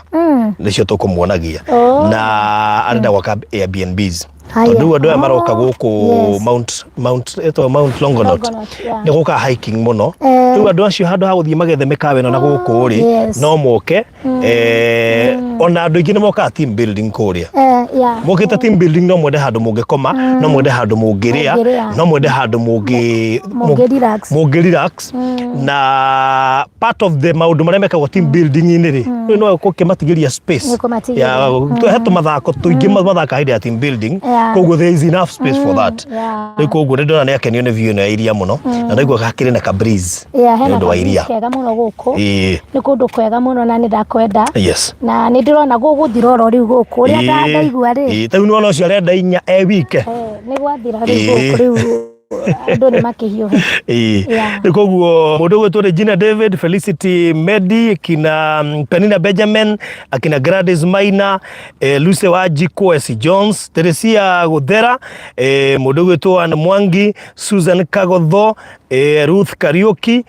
Nĩcio tũkũmuonagia. Na arenda gwaka Airbnbs. Haya. Tondũ rĩu andũ aya maroka Oh, gũkũ yes. Mount Mount ĩtagwo Mount Longonot. Longonot, yeah. Nĩ gũkaga hiking mũno. Eh. Rĩu andũ acio handũ ha gũthiĩ magethe mĩkawa ĩno na gũkũ rĩ, yes. no moke. Ona andũ aingĩ nĩ mokaga team building kũrĩa. Eh, yeah. Mokĩte team building no mwende handũ mũngĩkoma, no mwende handũ mũngĩrĩa, Mũngĩrĩa. no mwende handũ mũngĩ Mũngĩ relax. mũngĩ relax. Na part of the maũndũ marĩa mekagwo team building-inĩ rĩ, rĩu no gũkĩmatigĩria space. Nĩ kũmatigĩria. Ya, he tũmathako tũingĩ mathaka hĩndĩ ya team building. Yeah. Koguo there is enough space for that. Yeah. Rĩu koguo nĩ ndona nĩ akenio nĩ view ĩno ya iria mũno na ndaigua hakĩrĩ na ka breeze Yeah, nĩ hena ũndũ wa ka iria. kega mũno gũkũ. Ĩĩ. Nĩ kũndũ kwega mũno na nĩ ndakwenda. Yes. Na nĩ ndĩrona gũgũthira oro rĩu gũkũ ũrĩa ndaigua rĩ. Ĩĩ, ta rĩu nĩwona ũcio arenda inya e wike. Eh, nĩ gwathira rĩu gũkũ rĩu andũ nĩ makĩhiũhe. Ĩĩ. Yeah. Rĩu koguo mũndũ ũgwĩtwo Regina David, Felicity Medi, kina Penina Benjamin, akina Gladys Maina, Lucy Wanjikũ, S Jones, Teresia Gũthera, mũndũ ũgwĩtwo Ann Mwangi, Susan Kagotho, Ruth Kariuki,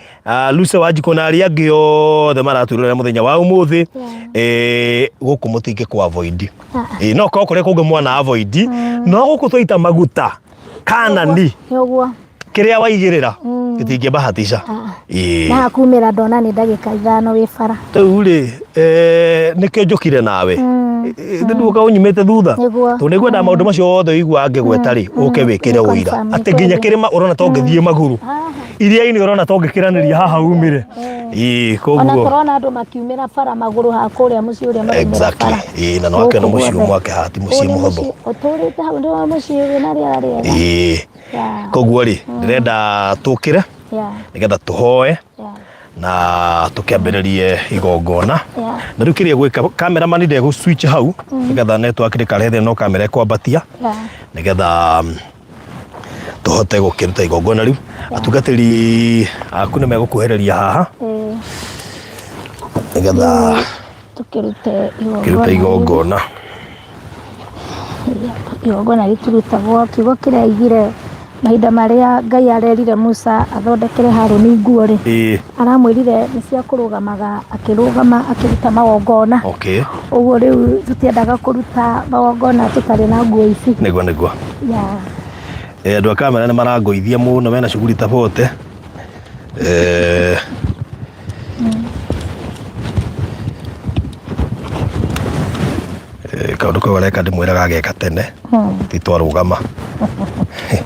Lucy Wanjikũ na arĩa angĩ othe maratwĩrorera mũthenya wa ũmũthĩ. Gũkũ mũtingĩ kũ avoid. No korwo kũrĩa kũngĩ mwana avoid, no gũkũ twaita maguta Kanani. Nĩ ũguo. Kĩrĩa waigĩrĩra gĩtingĩbahatisha. Ĩĩ. Na hakumĩra ndona nĩ ndagĩka 5 wĩ bara. Rĩu rĩ, nĩkĩo njũkire nawe. Nduoka ũnyumĩte thutha. Nĩguo. Tondũ nĩngwenda maũndũ macio othe ũigua ngĩgweta rĩ, ũke wĩkĩre Nĩ ũira. confirm, Atĩ nĩ nginya kweli. kĩrĩma ũrona ta ũngĩthiĩ magũrũ. Iria-inĩ ũrona ta ũngĩkĩranĩria haha umĩre. Ĩĩ, Ona koguo. tũrona andũ makiumĩra bara magũrũ ha kũrĩa mũciĩ ũrĩa maraumĩra Exactly. bara. Ĩĩ, na nĩwakĩona Gũkũ mũciĩ guothe. mwake haha ti mũciĩ Ũyũ nĩ mũhũthũ. mũciĩ ũtũrĩte hau nĩ mũciĩ wĩna rĩera rĩega. Ĩĩ. Yeah. Koguo rĩ, ndĩrenda tũkĩre Yeah. nĩgetha tũhoe Yeah. na tũkĩambĩrĩrie igongona. Yeah. Na rĩu kĩrĩa gwĩka cameraman ndegũ switch hau nĩgetha network ndĩkarehe thĩna no kamera ĩkwambatia Yeah. nĩgetha tũhote gũkĩruta igongona rĩu. Atungatĩri aku nĩ megũkuhĩrĩria haha nĩgetha Tũkĩrute kĩrute igongona. igongona. Igongona rĩkĩrutagwo kiugo kĩrĩa aigire mahinda marĩa Ngai arerire Musa athondekere Harũni nguo rĩ, aramwĩrire nĩ cia kũrũgamaga akĩrũgama akĩruta magongona. Okay. Ũguo rĩu tũtiendaga kũruta magongona tũtarĩ na nguo ici. Nĩguo nĩguo. Yeah. Andũ a kamera nĩ marangũithia mũno mena shughuli ta bote. Kaũndũ kau areka ndĩmwĩraga ageka tene ti twarũgama.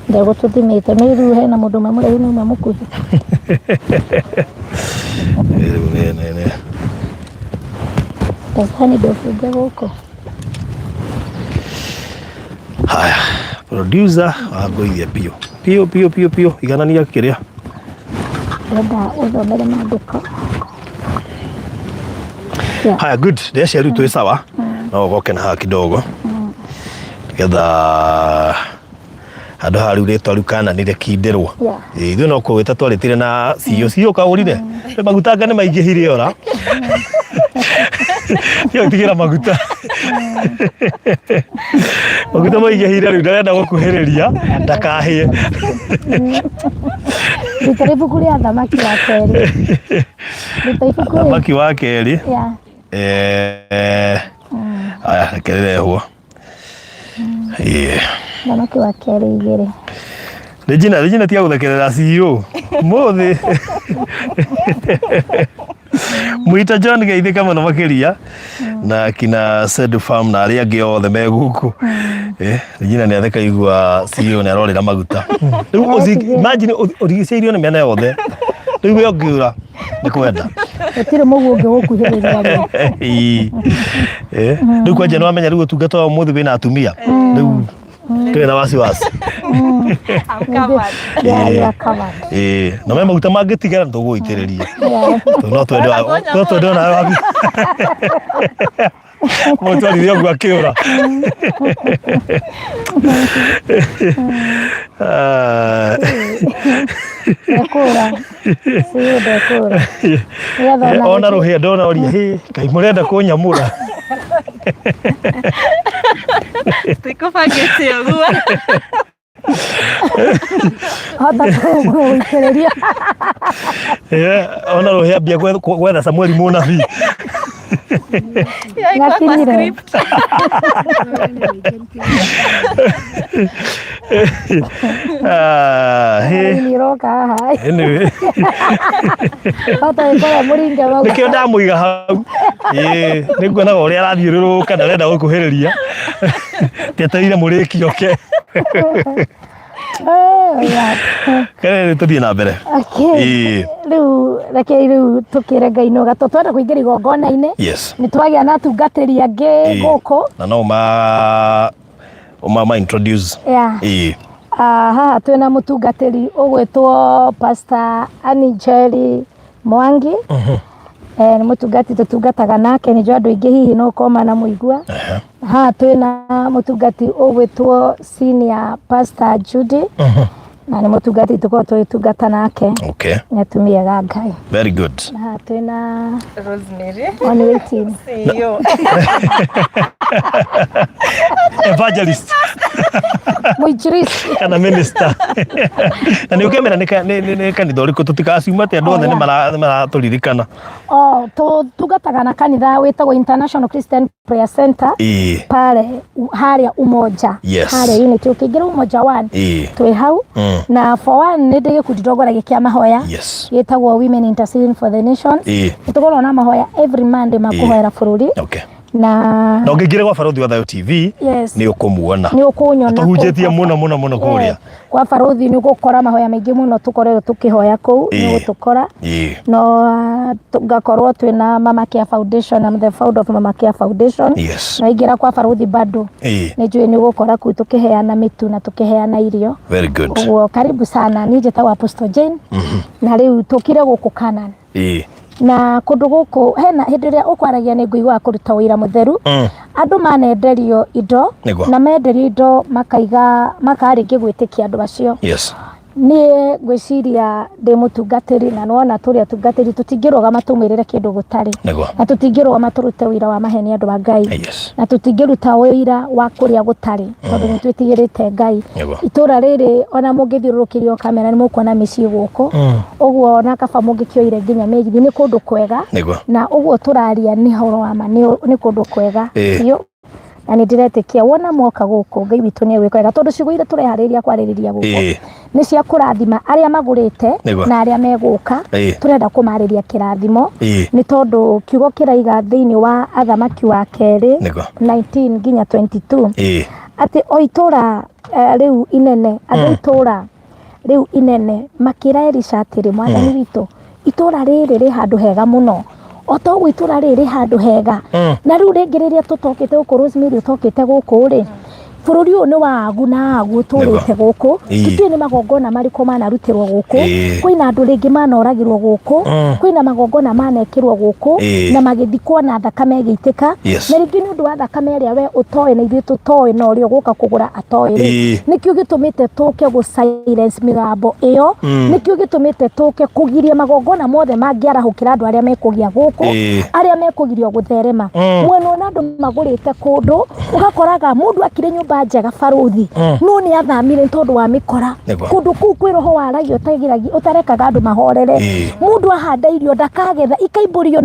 Ndegũtũthimĩte nĩ rĩu hena mũndũ ũmwe mũraihu na ũmwe mũkuhĩ. Rĩu nĩ Gacani ndũbunge gũkũ. Haya, producer wangũithia biũ biũ biũ biũ biũ, iganania kĩrĩa. Ndĩrenda ũthomere maandĩko. Haya, good. Ndĩreciria rĩu twĩ sawa. No ũgoke na haha kidogo nĩgetha handũ haha rĩu rĩtwa rĩu kana nĩ rĩkindĩrwo. Yeah. Ĩĩ, ithuĩ no kũgwĩta twarĩtire na CEO. CEO kaũrire maguta anga nĩ maingĩhire ora tiga gũtigĩra maguta maguta maingĩhire rĩu ndarenda gũkuhĩrĩria ndakahĩe. Ruta ibuku rĩa Thamaki wa kerĩ. Ruta ibuku rĩu. Thamaki wa kerĩ. Yeah. Aya, reke rĩrehwo. Ĩĩ. Thamaki wa kerĩ 2. Regina, Regina tiga gũthekerera CEO. Mũthĩ. Mwita John geithĩka mũno makĩria na kina Sedu Farm na arĩa angĩ othe me gũkũ. Regina nĩ atheka igua CEO nĩ arorĩra maguta. Rĩu imagine ũrigicĩirio nĩ mĩena yothe. Rĩu we ũngĩũra nĩ kwenda. Gũtirĩ mũguo ũngĩ gũkuhĩrĩria rĩu. Ĩĩ. Eh, rĩu kwanja nĩ wamenya rĩu ũtungata wa ũmũthĩ wĩna atumia rĩu tũrĩ na wasiwasi. I'm covered. Yeah, you are covered. Ĩĩ, na me maguta mangĩtigara tũgũitĩrĩria. Yeah. Tondũ no twende no twende onawe wabi mũtwarithia ũguo akĩũra. Ah. Ndekũra. Siyo ndekũra. Nĩgetha ona Ona rũhĩa ndona oria hĩ kaĩ mũrenda kũnyamũra. Tikũbangĩte ũguo. Hota gũitĩrĩria. Eh, ona rũhĩa ambia gwetha Samueli mũnabii. Yeah, iko kwa Ngakinyire. script. Ah, hĩ. Nĩ iroka haha. Anyway. Hota gũkorwo mũringe maguta. Nĩkĩo ndamũiga hau. Ĩĩ, nĩ nguonaga ũrĩa arathiũrũrũka ndarenda gũkuhĩrĩria. Teteire mũrĩki oke. Oh, yeah. Kere tũthiĩ na mbere. Okay. Ĩĩ. Rĩu rekei rĩu tũkĩre Ngai nĩ gatũ twenda kũingĩra igongona-inĩ. Yes. Nĩ twagĩa na atungatĩri angĩ Ĩĩ. gũkũ. Na no ma ũma ma introduce. Yeah. Ĩĩ. Ah, haha twĩna mũtungatĩri ũgwĩtwo Pastor Annie Njeri Mwangi. Eh, nĩ mũtungati tũtungataga nake nĩ njũĩ andũ aingĩ hihi no ũkorwo manamũigua. Haha twĩna mũtungati ũgwĩtwo Senior Pastor Judy na nĩ mũtungati tũkoragwo tũgĩtungata nake. Okay. Nĩ atumia ga Ngai. Very good. Na haha twĩna Rosemary. on waiting. CEO. Evangelist. Mũinjilisti. Kana minister. Na nĩ ũkĩmera nĩ kanitha ũrĩkũ tũtikaciuma atĩ andũ othe Oh, yeah. nĩ maratũririkana. Oh, tũtungataga na kanitha wĩtagwo International Christian Prayer Center. Ĩĩ. Pale harĩa Umoja. Yes. Harĩa Unity ũkĩingĩra Umoja One. Ĩĩ. Twĩ hau. Na for one nĩ ndĩ gĩkundi ndongoragia kĩa mahoya. Yes. Gĩtagwo Women Interceding for the Nations. Ĩĩ. Nĩ tũkoragwo na mahoya every Monday ma kũhoera bũrũri. Okay. Na Na ũngĩingĩra gwa Barũthi wa Thayũ TV Yes. nĩ ũkũmuona. nĩ ũkũnyona Tũhunjĩtie kũu. mũno mũno mũno kũrĩa. Eh, kwa barũthi nĩ ũgũkora mahoya maingĩ mũno tũkoretwo tũkĩhoya kũu nĩ Ĩĩ. ũgũtũkora. Ĩĩ. No ngakorwo twĩna Mama Care Foundation. I'm the founder of Mama Care Foundation. Yes. Na ingĩra kwa barũthi bado Ĩĩ. nĩ njũĩ nĩ ũgũkora kũu tũkĩheana mĩtu na tũkĩheana irio. Very good. Ũguo karibu sana. Niĩ njĩtagwo Apostle Jane. Na rĩu tũkire gũkũ Canaan. Ĩĩ. Na kũndũ gũkũ hena hĩndĩ ĩrĩa ũkwaragia nĩ ngũiguaga kũruta wĩra mũtheru. Andũ manenderio indo Nĩguo. na menderio indo makaiga makarĩkia gwĩtĩkia andũ acio. Yes. Niĩ ngwĩciria ndĩ mũtungatĩri na nĩwona tũrĩ atungatĩri tũtingĩrũgama tũmwĩrĩre kĩndũ gũtarĩ. Nĩguo. Na tũtingĩrũgama tũrute wĩra wa maheni andũ a Ngai. Yes. Na tũtingĩruta wĩra wa kũrĩa gũtarĩ tondũ nĩ twĩtigĩrĩte Ngai. Nĩguo. Itũra rĩrĩ ona mũngĩthiũrũrũkĩrio kamera nĩ mũkuona mĩciĩ gũkũ. Ũguo ona kaba mũngĩkĩoire nginya mĩgithi nĩ kũndũ kwega. Nĩguo. Na ũguo tũraria nĩ ũhoro wa ma nĩ kũndũ kwega Ĩĩ. biũ. Na nĩ ndĩretĩkia wona mwoka gũkũ Ngai witũ nĩ egwĩka wega tondũ ciugo iria tũreharĩria kwarĩrĩria gũkũ Ĩĩ. nĩ cia kũrathima arĩa magũrĩte Nĩguo. na arĩa megũka. Ĩĩ. Tũrenda kũmarĩria kĩrathimo Ĩĩ. nĩ tondũ kiugo kĩraiga thĩinĩ wa Athamaki wa kerĩ Nĩguo. 19 nginya 22 Ĩĩ. atĩ o itũra rĩu inene andũ a itũra rĩu inene makĩra Elisha atĩrĩ mwathani witũ itũra rĩrĩ rĩ handũ hega mũno o ta ũguo itũra rĩrĩ rĩ handũ hega na rĩu rĩngĩ rĩrĩa tũtokĩte gũkũ Rosemary ũtokĩte gũkũ rĩ bũrũri ũyũ nĩ wa agu na agu ũtũrĩte gũkũ Ĩĩ. tũtiũĩ nĩ magongona marĩkũ manarutĩrwo gũkũ Ĩĩ. kwĩna andũ rĩngĩ manoragĩrwo gũkũ kwĩna magongona manekĩrwo gũkũ Ĩĩ. na magĩthikwo na thakame ĩgĩitĩka Yes. na rĩngĩ nĩ ũndũ wa thakame ĩrĩa we ũtoĩ na ithuĩ tũtoĩ na ũrĩa ũgũka kũgũra atoĩ rĩ Ĩĩ. nĩkĩo gĩtũmĩte tũke gũ silence mĩgambo ĩyo nĩkĩo gĩtũmĩte tũke kũgiria magongona mothe mangĩarahũkĩra andũ arĩa mekũgĩa gũkũ Ĩĩ. arĩa mekũgirio gũtherema mwena ũna andũ magũrĩte kũndũ ũgakoraga mũndũ akire nyũmba njega barũthi no nĩ athamire nĩ tondũ wa mĩkora Nĩguo. kũndũ kũu kwĩ roho waragia ũtarekaga andũ mahorere Ĩĩ. mũndũ ahanda irio ndakagetha ikaimbũrio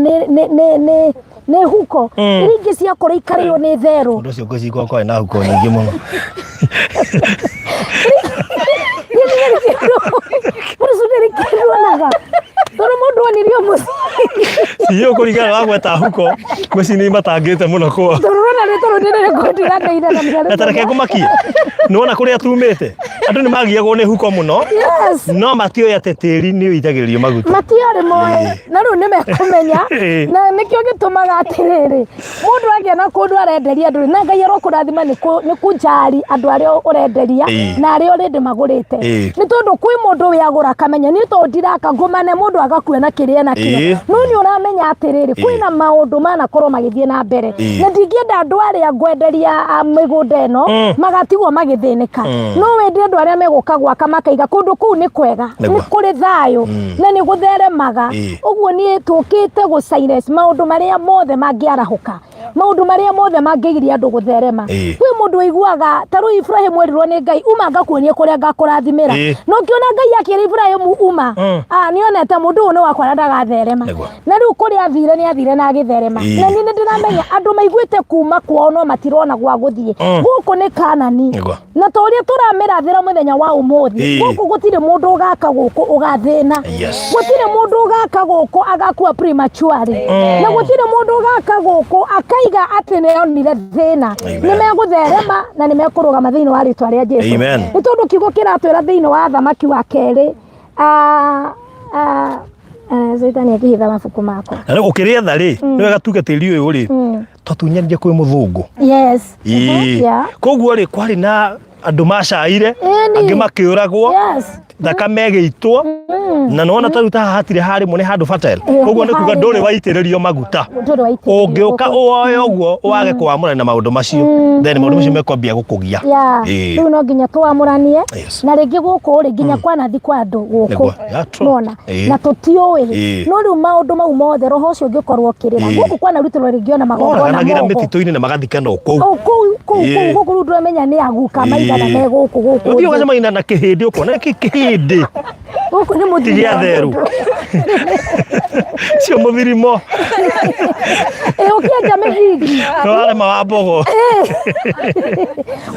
nĩ huko iria ingĩ ciakũra ikarĩo nĩ therũ. Ũndũ ũcio ngwĩciria gwakwa na huko nyingĩ mũno. Mũndũ ũcio nĩ kĩndũ onaga tondũ mũndũ onirio mũciĩ Iyo kũringana na gweta huko ngwĩciria nĩ matangĩte mũno kwa. tondũ ũrona nĩ tondũ nĩ rĩkondi na Na ta reke ngũmakie. Nĩwona kũrĩa tumĩte. Andũ nĩ magiagwo nĩ huko mũno. Yes. No matiũĩ atĩ tĩri nĩ ũitagĩrĩrio maguta. Matiarĩ moĩ na rĩu nĩ mekũmenya. Na nĩkĩo gĩtũmaga atĩrĩrĩ, mũndũ agĩa na kũndũ arenderia andũ na Ngai arokũrathima nĩ kũnjari andũ arĩa ũrenderia na arĩa already magũrĩte. Nĩ tondũ kwĩ mũndũ wĩagũra akamenya niĩ tondũ ndiraka ngũmane mũndũ agakua na kĩrĩa nakĩo. No nĩ ũramenya atĩrĩrĩ, kwĩna maũndũ manakorwo magĩthiĩ na mbere na ndingĩenda andũ arĩa ngwenderia mĩgũnda ĩno magatigwo magĩthĩnĩka. No wende andũ arĩa megũka gwaka makaiga kũndũ kũu nĩ kwega, nĩ kũrĩ thayũ na nĩ gũtheremaga. Ũguo niĩ tũkĩte gũ silence maũndũ marĩa mothe mangĩarahũka, maũndũ marĩa mothe mangĩgiria andũ gũtherema. Kwĩ mũndũ ũiguaga ta rĩu Ibrahĩmu erirwo nĩ Ngai uma ngakuonie kũrĩa ngakũrathimĩra. Na ũkĩona Ngai akĩra Ibrahĩmu uma, nĩ onete mũndũ ũyũ nĩ wakwa na ndagatherema. Na rĩu kũrĩa athire nĩ athire na agĩtherema. Na niĩ nĩ ndĩramenya andũ maiguĩte kuma kwao no matirona gwa gũthiĩ. Gũkũ nĩ Kanani. Na ta ũrĩa tũramĩrathĩra mũthenya wa ũmũthĩ, gũkũ gũtirĩ mũndũ ũgaka gũkũ ũgathĩna. Gũtirĩ mũndũ ũgaka gũkũ agakua prematurely. Na gũtirĩ mũndũ ũgaka gũkũ akaiga atĩ nĩ onire thĩna. Nĩ megũtherema na nĩ mekũrũgama thĩinĩ wa rĩtwa rĩa Jesu. Nĩ tondũ kiugo kĩratwĩra thĩinĩ wa Thamaki wa kerĩ, Caitani akĩhitha mabuku makwa. Na rĩu ũkĩrĩetha rĩ, nĩ wega tuge tĩri ũyũ rĩ, twatunyanire kwĩ mũthũngũ. Yes. Ĩĩ. Koguo rĩ, kwarĩ na andũ macaire, angĩ makĩũragwo, thakame ĩgĩitwo, na nĩwona ta rĩu ta haha hatirĩ harĩmwo nĩ handũ fertile. Koguo nĩ kuga ndũrĩ waitĩrĩrio maguta. Ũngĩũka ũoe ũguo wage kũwamũrania na maũndũ macio, then maũndũ macio mekwambia gũkũgia. Rĩu no nginya tũwamũranie. Na rĩngĩ gũkũ rĩ, nginya kwanathikwo andũ gũkũ. Nona na tũtiũĩ. No rĩu maũndũ mau mothe roho ũcio ũngĩkorwo ũkĩrĩra gũkũ kwanarutĩrwo rĩngĩ ona magongona Moraganagĩra mĩtitũ-inĩ na magathikana o kũu. O kũu kũu kũu gũkũ rĩu ndũramenya nĩ aguka maigana me gũkũ gũkũ. Ũthiĩ ũgacemania na kĩhĩndĩ ũkona kĩ kĩhĩndĩ. Gũkũ nĩ mũthirimo. Ti gĩa therũ. Cio mũthirimo. Ĩ ũkĩenja mĩthingi. No warema wa mbogo.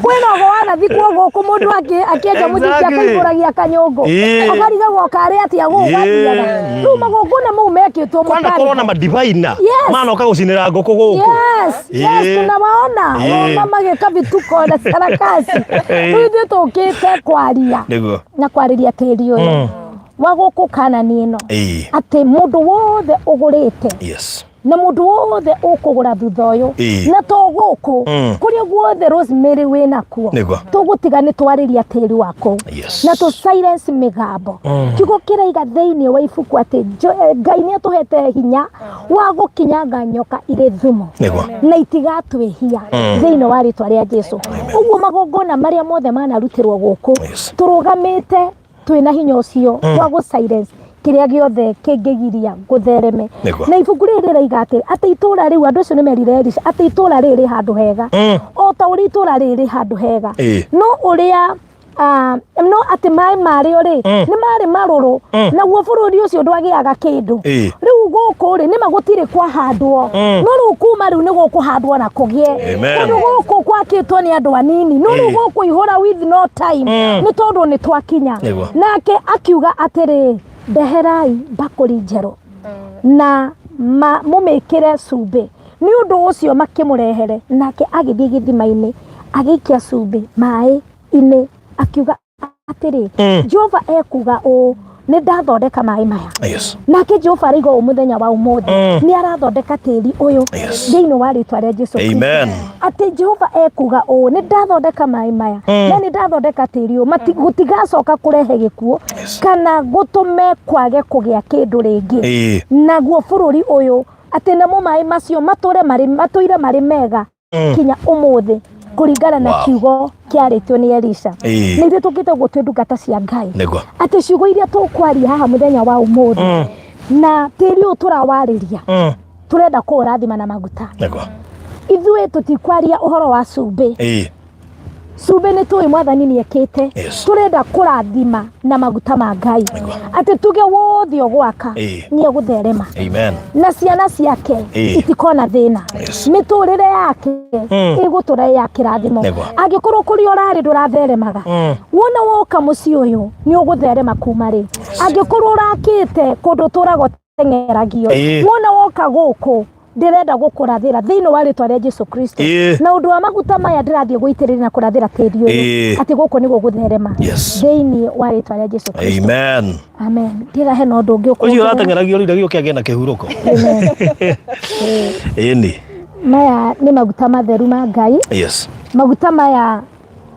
Kwĩna ũgo wanathikwo gũkũ mũndũ akĩenja mũthingi akaihũragia kanyũngũ. Akarigagwo karĩ atĩa gũkũ gathiaga. Rĩu magongona mau mekĩtwo Kwanakorwo na madivaina. Manoka gũcinĩra ngũkũ gũkũ. Yes, yes, tunawaona. Wamama magĩka vituko na sarakasi. Rĩu ithuĩ tũkĩte kwaria. Nĩguo. Na kwarĩria tĩri ũyũ wa gũkũ Kanani ĩno. Atĩ mũndũ wothe ũgũrĩte. Na mũndũ wothe ũkũgũra thutha ũyũ. Na to gũkũ, kũrĩa guothe Rosemary wĩ nakuo. Tũgũtiga nĩ twarĩria tĩri wa kũu. Na tũ silence mĩgambo. Kiugo kĩraiga thĩinĩ wa ibuku atĩ Ngai nĩ atũhete hinya wa gũkinyanga nyoka irĩ thumu. Na itigatwĩhia thĩinĩ wa rĩtwa rĩa Jesu. Ũguo magongona marĩa mothe manarutĩrwo gũkũ, tũrũgamĩte twĩna hinya ũcio wa gũ silence kĩrĩa gĩothe kĩngĩgiria gũthereme. Na ibuku rĩrĩ rĩraiga atĩ, atĩ itũra rĩu andũ acio nĩ merire Elisha atĩ itũra rĩrĩ rĩ handũ hega. O ta ũrĩa itũra rĩrĩ rĩ handũ hega. No ũrĩa no atĩ maĩ marĩo rĩ, nĩ marĩ marũrũ, naguo bũrũri ũcio ndwagĩaga kĩndũ. Rĩu gũkũ rĩ, nĩma gũtirĩ kwahandwo, no rĩu kuma rĩu nĩ gũkũhandwo na kũgĩe. Tondũ gũkũ gwakĩtwo nĩ andũ anini, no rĩu gũkũihũra with no time, nĩ tondũ nĩ twakinya. Nake akiuga atĩrĩ, ndeherai mbakũri njerũ na mũmĩkĩre cumbĩ. Nĩ ũndũ ũcio makĩmũrehere, nake agĩthiĩ gĩthima-inĩ, agĩikia cumbĩ maĩ inĩ, akiuga atĩrĩ, Jehova ekuga ũũ, nĩ ndathondeka maĩ maya. Nake Jehova araiga ũũ mũthenya wa ũmũthĩ, nĩ arathondeka tĩri ũyũ thĩinĩ wa rĩtwa rĩa Jesu Kristo. Atĩ Jehova ekuga ũũ, nĩ ndathondeka maĩ maya, na nĩ ndathondeka tĩri ũyũ, gũtigacoka kũrehe gĩkuũ kana gũtũme kwage kũgĩa kĩndũ rĩngĩ. Naguo bũrũri ũyũ, atĩ namo maĩ macio matũire marĩ mega kinya ũmũthĩ, kũringana na kiugo kĩarĩtio nĩ Elisha. Nĩ ithuĩ tũkĩte ũguo twĩ ndungata cia Ngai. Atĩ ciugo iria tũkwaria haha mũthenya wa ũmũthĩ, na tĩri ũyũ tũrawarĩria, tũrenda kũũrathima na maguta. Ithuĩ tũtikwaria ũhoro wa cumbĩ. Cumbĩ nĩ tũĩ Mwathani nĩ ekĩte. Tũrenda kũrathima na maguta ma Ngai. Atĩ tuge wothe ũgwaka nĩ egũtherema. Na ciana ciake itikona thĩna. Mĩtũrĩre yake ĩgũtũra ya kĩrathimo. Angĩkorwo kũrĩa ũrarĩ ndũratheremaga, wona woka mũciĩ ũyũ nĩ ũgũtherema kuma rĩ. Angĩkorwo ũrakĩte kũndũ ũtũraga ũteng'eragio, wona woka gũkũ Ndĩrenda gũkũrathĩra thĩinĩ wa rĩtwa rĩa Jesu Kristo. Na ũndũ wa maguta maya ndĩrathiĩ gũitĩrĩria na kũrathĩra tĩri ũyũ atĩ gũkũ nĩguo gũtherema thĩinĩ wa rĩtwa rĩa Jesu Kristo. Amen. Amen. Ndĩra hena ũndũ ũngĩ Ũcio ũkuongerera. ũrateng'eragio rĩu gĩũke agĩe na kĩhurũko. Amen. Ĩni. Maya nĩ maguta matheru ma Ngai. Maguta maya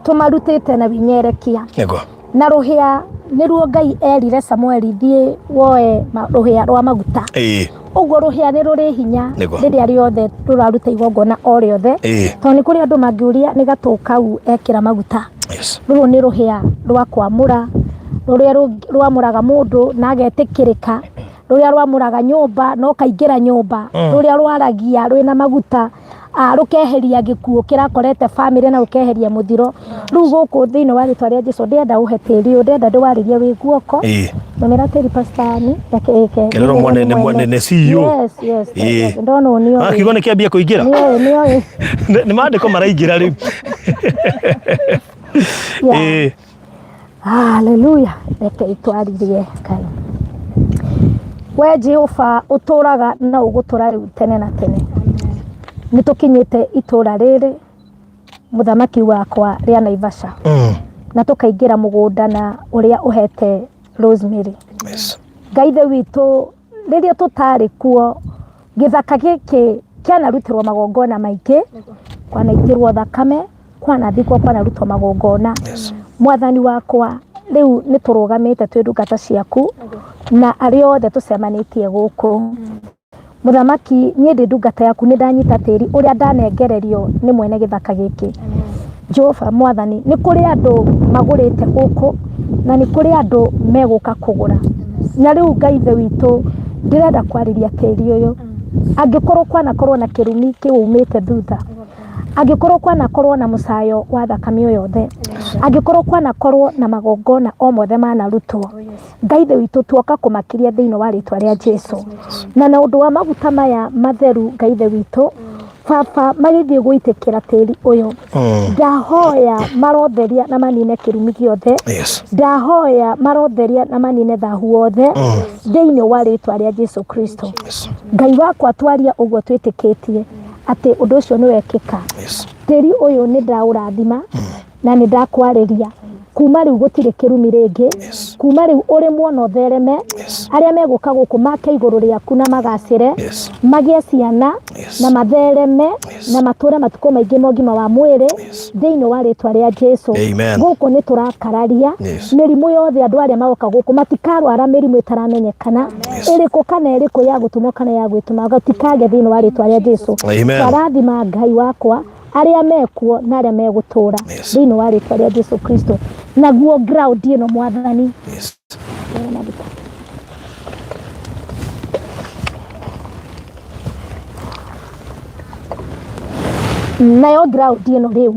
tũmarutĩte na winyerekia. Nĩguo. Na rũhĩa nĩruo Ngai erire Samueli, thiĩ woe rũhĩa rwa maguta. Ũguo rũhĩa nĩ rũrĩ hinya Nĩguo. rĩrĩa rĩothe rũraruta igongona o rĩothe. Tondũ nĩ kũrĩ andũ mangĩũria nĩ gatũ kau ekĩra maguta. Rũrũ nĩ rũhĩa rwa kwamũra, rũrĩa rwamũraga mũndũ na agetĩkĩrĩka, rũrĩa rwamũraga nyũmba na ũkaingĩra nyũmba, rũrĩa rwaragia rwĩna maguta, rũkeheria gĩkuũ kĩrakorete bamĩrĩ na rũkeheria mũthiro. Rĩu gũkũ thĩinĩ wa rĩtwa rĩa Jesu ndĩrenda ũhe tĩri ũyũ, ndĩrenda ndĩwarĩrie wĩ guoko. Nũmĩra tĩri Pastor Ann, reke ĩke. Kerero mwene nĩ mwene nĩ CEO. Yes, yes, yes. Ndona ũũ nĩoĩ. Kiugo nĩ kĩambia kũingĩra. Nĩoĩ, nĩoĩ. Nĩ maandĩko maraingĩra rĩu. Haleluya. Reke itwaririe Ngai. We Jehova ũtũraga na ũgũtũra rĩu tene na tene. Nĩ tũkinyĩte itũra rĩrĩ mũthamaki wakwa rĩa Naivasha. Na tũkaingĩra mũgũnda na ũrĩa ũhete Rosemary. Ngai ithe witũ rĩrĩa tũtarĩ kuo gĩthaka gĩkĩ kĩanarutĩrwo magongona maingĩ, kwanaitĩrwo thakame, kwanathikwo, kwanarutwo magongona. Mwathani wakwa rĩu nĩ tũrũgamĩte twĩ ndungata ciaku na arĩa othe tũcemanĩtie gũkũ. Mũthamaki, niĩ ndĩ ndungata yaku, nĩ ndanyita tĩri ũrĩa ndanengererio nĩ mwene gĩthaka gĩkĩ. Jehova mwathani, nĩ kũrĩ andũ magũrĩte gũkũ na nĩ kũrĩ andũ megũka kũgũra. Na rĩu Ngai ithe witũ, ndĩrenda kwarĩria tĩri ũyũ. Angĩkorwo kwanakorwo na kĩrumi kĩumĩte thutha, angĩkorwo kwanakorwo na mũcayo wa thakame o yothe, angĩkorwo kwanakorwo na magongona o mothe manarutwo, Ngai ithe witũ tuoka kũmakiria thĩinĩ wa rĩtwa rĩa Jesu. Na na ũndũ wa maguta maya matheru Ngai ithe witũ, baba magĩthiĩ gũitĩkĩra tĩri ũyũ, ndahoya marotheria na manine kĩrumi gĩothe. Ndahoya marotheria na manine thahu wothe thĩinĩ wa rĩtwa rĩa Jesu Kristo. Ngai wakwa twaria ũguo twĩtĩkĩtie atĩ ũndũ ũcio nĩ wekĩka. Tĩri ũyũ nĩ ndaũrathima na nĩ ndakwarĩria kuma rĩu gũtirĩ kĩrumi rĩngĩ. Kuma rĩu ũrĩmwo na ũthereme. Arĩa megũka gũkũ make igũrũ rĩaku na magacĩre, magĩe ciana na mathereme na matũre matukũ maingĩ ma ũgima wa mwĩrĩ thĩinĩ wa rĩtwa rĩa Jesu. Amen. Gũkũ nĩ tũrakararia mĩrimũ yothe, andũ arĩa magoka gũkũ matikarwara mĩrimũ ĩtaramenyekana ĩrĩkũ kana ĩrĩkũ ya gũtũmwo kana ya gwĩtũma, gũtikage thĩinĩ wa rĩtwa rĩa Jesu. Amen. Twarathima Ngai wakwa arĩa mekuo na arĩa megũtũra thĩinĩ wa rĩtwa rĩa Jesu Kristo. Naguo ground ĩno mwathani. Nayo ground ĩno rĩu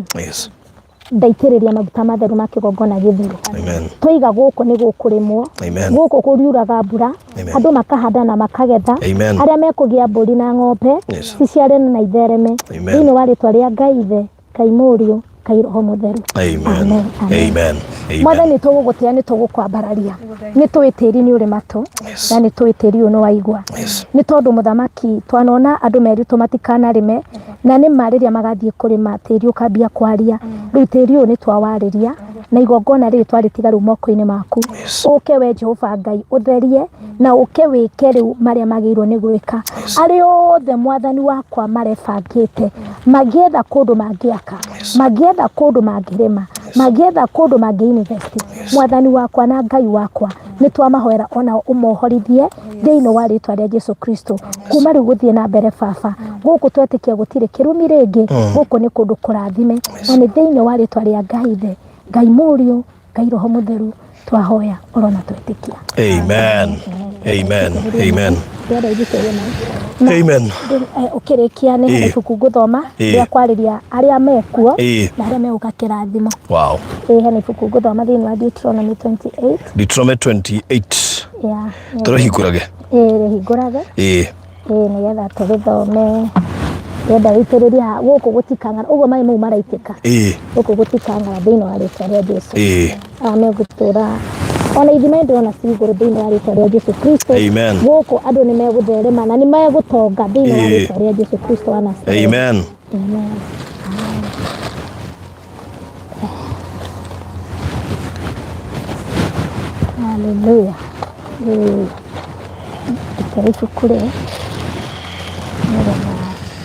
ndaitĩrĩria maguta matheru ma kĩgongona gĩtheru. Amen. Twaiga gũkũ nĩ gũkũrĩmwo. Amen. Gũkũ kũriuraga mbura. Amen. Andũ makahanda na makagetha. Amen. Arĩa mekũgĩa mbũri na ng'ombe ciciarane na ithereme. Amen. Thĩinĩ wa rĩtwa rĩa Ngai Ithe, Ngai Mũriũ, Ngai Roho Mũtheru. Amen. Amen. Amen. Amen. Amen. Mwathani tũgũgũtĩa nĩ tũgũkwambararia. Nĩ tũĩ tĩri nĩ ũrĩ matũ na nĩ tũĩ tĩri ũyũ nĩ waigua. Nĩ tondũ mũthamaki twanona andũ meritũ matikanarĩme na nĩ ma rĩrĩa magathiĩ kũrĩma tĩri ũkambia kwaria. Rĩu tĩri ũyũ nĩ twawarĩria na igongona rĩrĩ twarĩtiga rĩu moko-inĩ maku. Ũke we Jehova Ngai ũtherie na ũke wĩke rĩu marĩa magĩrĩirwo nĩ gwĩka. Arĩa othe mwathani wakwa marebangĩte magĩetha kũndũ mangĩaka, magĩetha kũndũ mangĩrĩma, magĩetha kũndũ mangĩ invest, mwathani wakwa na Ngai wakwa nĩ twamahoera onao ũmohorithie thĩinĩ wa rĩtwa rĩa Jesu Kristo. Kuma rĩu gũthiĩ na mbere baba, gũkũ twetĩkia gũtirĩ kĩrumi rĩngĩ, gũkũ nĩ kũndũ kũrathime na nĩ thĩinĩ wa rĩtwa rĩa Ngai Ithe, Ngai Mũriũ, Ngai Roho Mũtheru twahoya orona twetĩkia. Amen. Amen. Amen. Amen. Ũkĩrĩkia nĩ harĩ ibuku ngũthoma rĩa kwarĩria arĩa mekuo na arĩa megũka kĩrathimo. Wow. Hena ibuku ngũthoma thĩinĩ wa Deuteronomy 28. Deuteronomy 28. Yeah. Tũrĩhingũrage. Rĩhingũrage. Nĩgetha tũgĩthome. Ndĩrenda wĩitĩrĩrie haha gũkũ gũtikang'ara ũguo maĩ mau maraitĩka. Gũkũ gũtikang'ara thĩinĩ wa rĩtwa rĩa Jesu. Aya megũtũra Ona ithima ndĩrona ci igũrũ thĩinĩ wa rĩtwa rĩa Jesu Kristo. Amen. Gũkũ andũ nĩ megũtherema na nĩ megũtonga thĩinĩ wa Ĩĩ. rĩtwa rĩa Jesu Kristo wa Nazareti. Amen. Amen. Hallelujah. Rĩu reke ibuku rĩ nĩgetha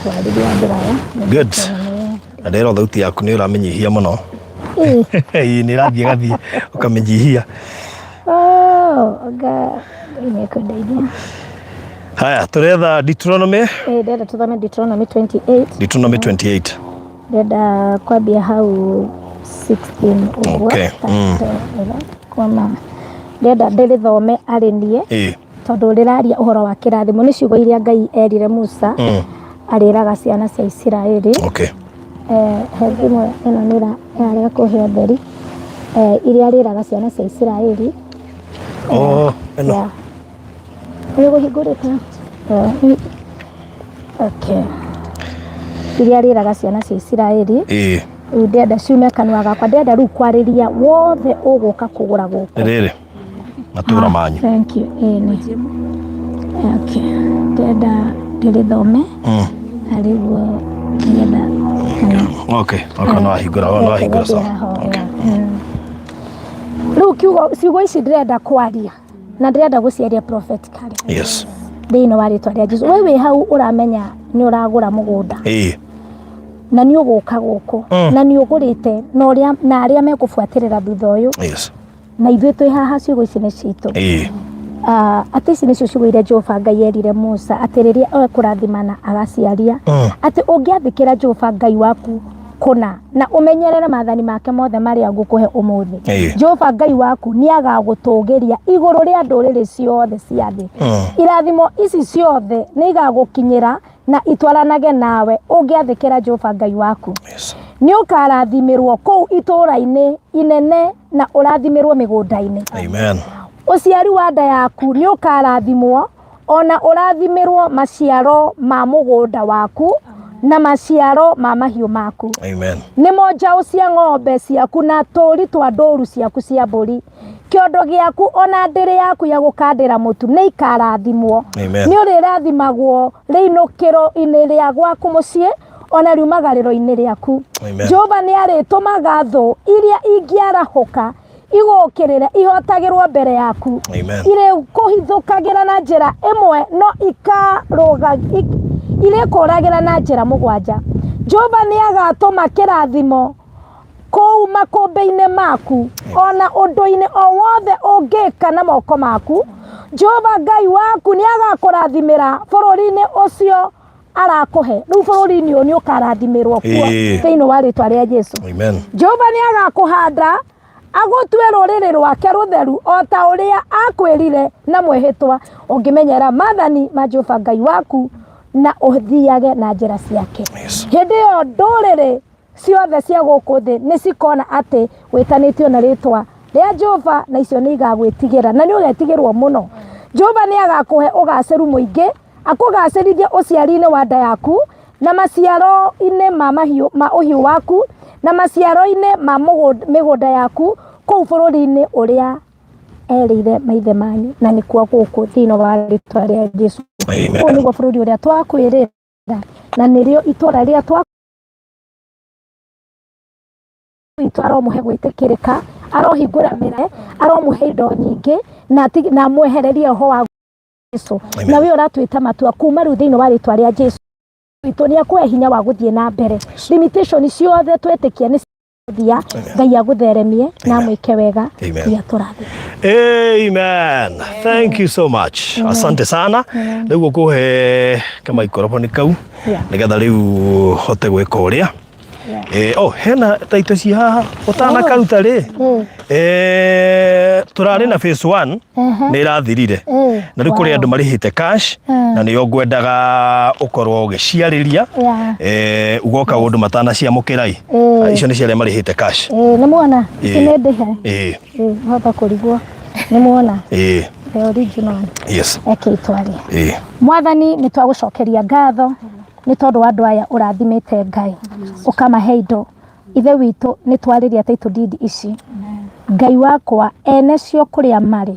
twarĩrie andũ aya. Good. Na ndĩrona thauti yaku nĩ ũramĩnyihia mũno. Ĩĩ. Ĩĩ, nĩ ĩrathiĩ ĩgathiĩ ũkamĩnyihia. Oh, anga Ngai nĩekũndeithia. Haya, tũretha Deuteronomy, Ĩĩ, ndĩrenda tũthome Deuteronomy 28. Deuteronomy 28. Ndĩrenda kwambia hau 16 ũguo. Okay, mm. Kuona ndĩrenda ndĩrĩthome arĩ niĩ Ĩĩ. tondũ rĩraria ũhoro wa kĩrathimo nĩ ciugo iria Ngai erire Musa Mm. arĩraga ciana cia Isiraeli. Okay. Eh, he thimũ ĩno nĩ ĩrarega kũhe ũtheri eh, iria arĩraga ciana cia Isiraeli. Oh, ĩno. Yeah. Nĩ ũkũhingũrĩte? Eh, okay. Iria arĩraga ciana cia Isiraeli. Ĩĩ. Rĩu ndĩrenda ciume kanua gakwa ndĩrenda rĩu kwarĩria wothe ũgũka kũgũra gũkũ. Rĩrĩ. Matũra manyu. Thank you. Ĩĩ nĩ. Okay. Ndĩrenda ndĩrĩthome Mm. arĩguo nĩgetha kana Okay. Okay, no wahingũra, no wahingũra sawa. Okay. Rĩu kiugo ciugo ici ndĩrenda kwaria na ndĩrenda gũciaria prophetically Yes. thĩinĩ wa rĩtwa rĩa Jesu. We wĩ hau ũramenya nĩ ũragũra mũgũnda Ĩĩ. na nĩ ũgũka gũkũ Mm. na nĩ ũgũrĩte na ũrĩa na arĩa mekũbuatĩrĩra thutha ũyũ Yes. na ithuĩ twĩ haha ciugo ici nĩ citũ. Ĩĩ. Ah, atĩ ici nĩcio ciugo iria Jehova Ngai erire Musa atĩ rĩrĩa ekũrathimana agaciaria Mm. atĩ ũngĩathĩkĩra Jehova Ngai waku kũna na ũmenyerere maathani make mothe marĩa ngũkũhe ũmũthĩ Ĩĩ. Jehova Ngai waku nĩ agagũtũgĩria igũrũ rĩa ndũrĩrĩ ciothe cia thĩ Mm. irathimo ici ciothe nĩ igagũkinyĩra na itwaranage nawe ũngĩathĩkĩra Jehova Ngai waku Yes. nĩ ũkarathimĩrwo kũu itũũra-inĩ inene na ũrathimĩrwo mĩgũnda-inĩ Amen. ũciari wa nda yaku nĩ ũkarathimwo ona ũrathimĩrwo maciaro ma mũgũnda waku na maciaro ma mahiũ maku Amen. nĩmo njaũ cia ng'ombe ciaku na tũũri twa ndũũru ciaku cia mbũri kĩondo gĩaku ona ndĩrĩ yaku ya gũkandĩra mũtu nĩ ikarathimwo Amen. nĩ ũrĩrathimagwo rĩinũkĩro-inĩ rĩa gwaku mũciĩ ona riumagarĩro-inĩ rĩaku Amen. Jehova nĩ arĩtũmaga thũ iria ingĩarahũka igũkĩrĩre ihotagĩrwo mbere yaku Amen. irĩkũhithũkagĩra na njĩra ĩmwe no ikarũga irĩkũragĩra na njĩra mũgwanja Jehova nĩ agatũma kĩrathimo kũu makũmbĩ-inĩ maku ona ũndũ-inĩ o wothe ũngĩka na moko maku Jehova Ngai waku nĩ agakũrathimĩra bũrũri-inĩ ũcio arakũhe rĩu bũrũri-inĩ ũyũ nĩ ũkarathimĩrwo kuo Ĩĩ. thĩinĩ wa rĩtwa rĩa Jesu Amen. Jehova nĩ agakũhanda agũtue rũrĩrĩ rwake rũtheru o ta ũrĩa akwĩrire na mwĩhĩtwa ũngĩmenyera maathani ma Jehova Ngai waku na ũthiage na njĩra ciake Yes. hĩndĩ ĩyo ndũrĩrĩ ciothe cia gũkũ thĩ nĩ cikona atĩ wĩtanĩtio na rĩtwa rĩa Jehova na icio nĩ igagwĩtigĩra na nĩ ũgetigĩrwo mũno Jehova nĩ agakũhe ũgacĩru mũingĩ akũgacĩrithie ũciari-inĩ wa nda yaku na maciaro-inĩ ma mahiũ ma ũhiũ waku na maciaro-inĩ ma mĩgũnda yaku kũu bũrũri-inĩ ũrĩa erĩire maithe manyu na nĩkuo gũkũ thĩinĩ wa rĩtwa rĩa Jesu Amen. ũyũ nĩguo bũrũri ũrĩa twakwĩrĩra na nĩrĩo itũra rĩrĩa twa witũ aromũhe gwĩtĩkĩrĩka arohingũra mĩra aromũhe indo nyingĩ na na amwehererie roho wa Jesu Amen. na we ũratwĩta matua kuma rĩu thĩinĩ wa rĩtwa rĩa Jesu witũ nĩ akũhe hinya wa gũthiĩ na mbere limitation ciothe twetĩkia nĩ thia Ngai agũtheremie na amwĩke wega Amen. nginya tũrathiĩ Amen. Thank you so much. Asante sana. Rĩu ũkũhe kamaikorobo kau Yeah. nĩgetha rĩu hote gwĩka ũrĩa. Yeah. Eh, oh, hena taito ci haha ũtanakaruta rĩ. Mm. Eh, tũrarĩ na phase 1 Ehe. nĩ ĩrathirire. Eh, Na rĩu kũrĩ wow. andũ marĩhĩte cash Mm. na nĩo ngwendaga ũkorwo ũgĩciarĩria. Yeah. Eh, ugoka ũndũ matanaciamũkĩra i. Eh. Icio nĩ cia arĩa marĩhĩte cash. Ĩĩ, nĩ muona ici Ĩĩ. nĩ ndĩhe Ĩĩ, Ĩĩ, hota kũrigwo nĩ muona ĩĩ, the original yes. reke itwarie Ĩĩ. mwathani nĩ twagũcokeria ngatho nĩ tondũ wa andũ aya ũrathimĩte Ngai ũkamahe indo ithe witũ nĩ twarĩria title deed ici Ngai wakwa ene cio kũrĩa marĩ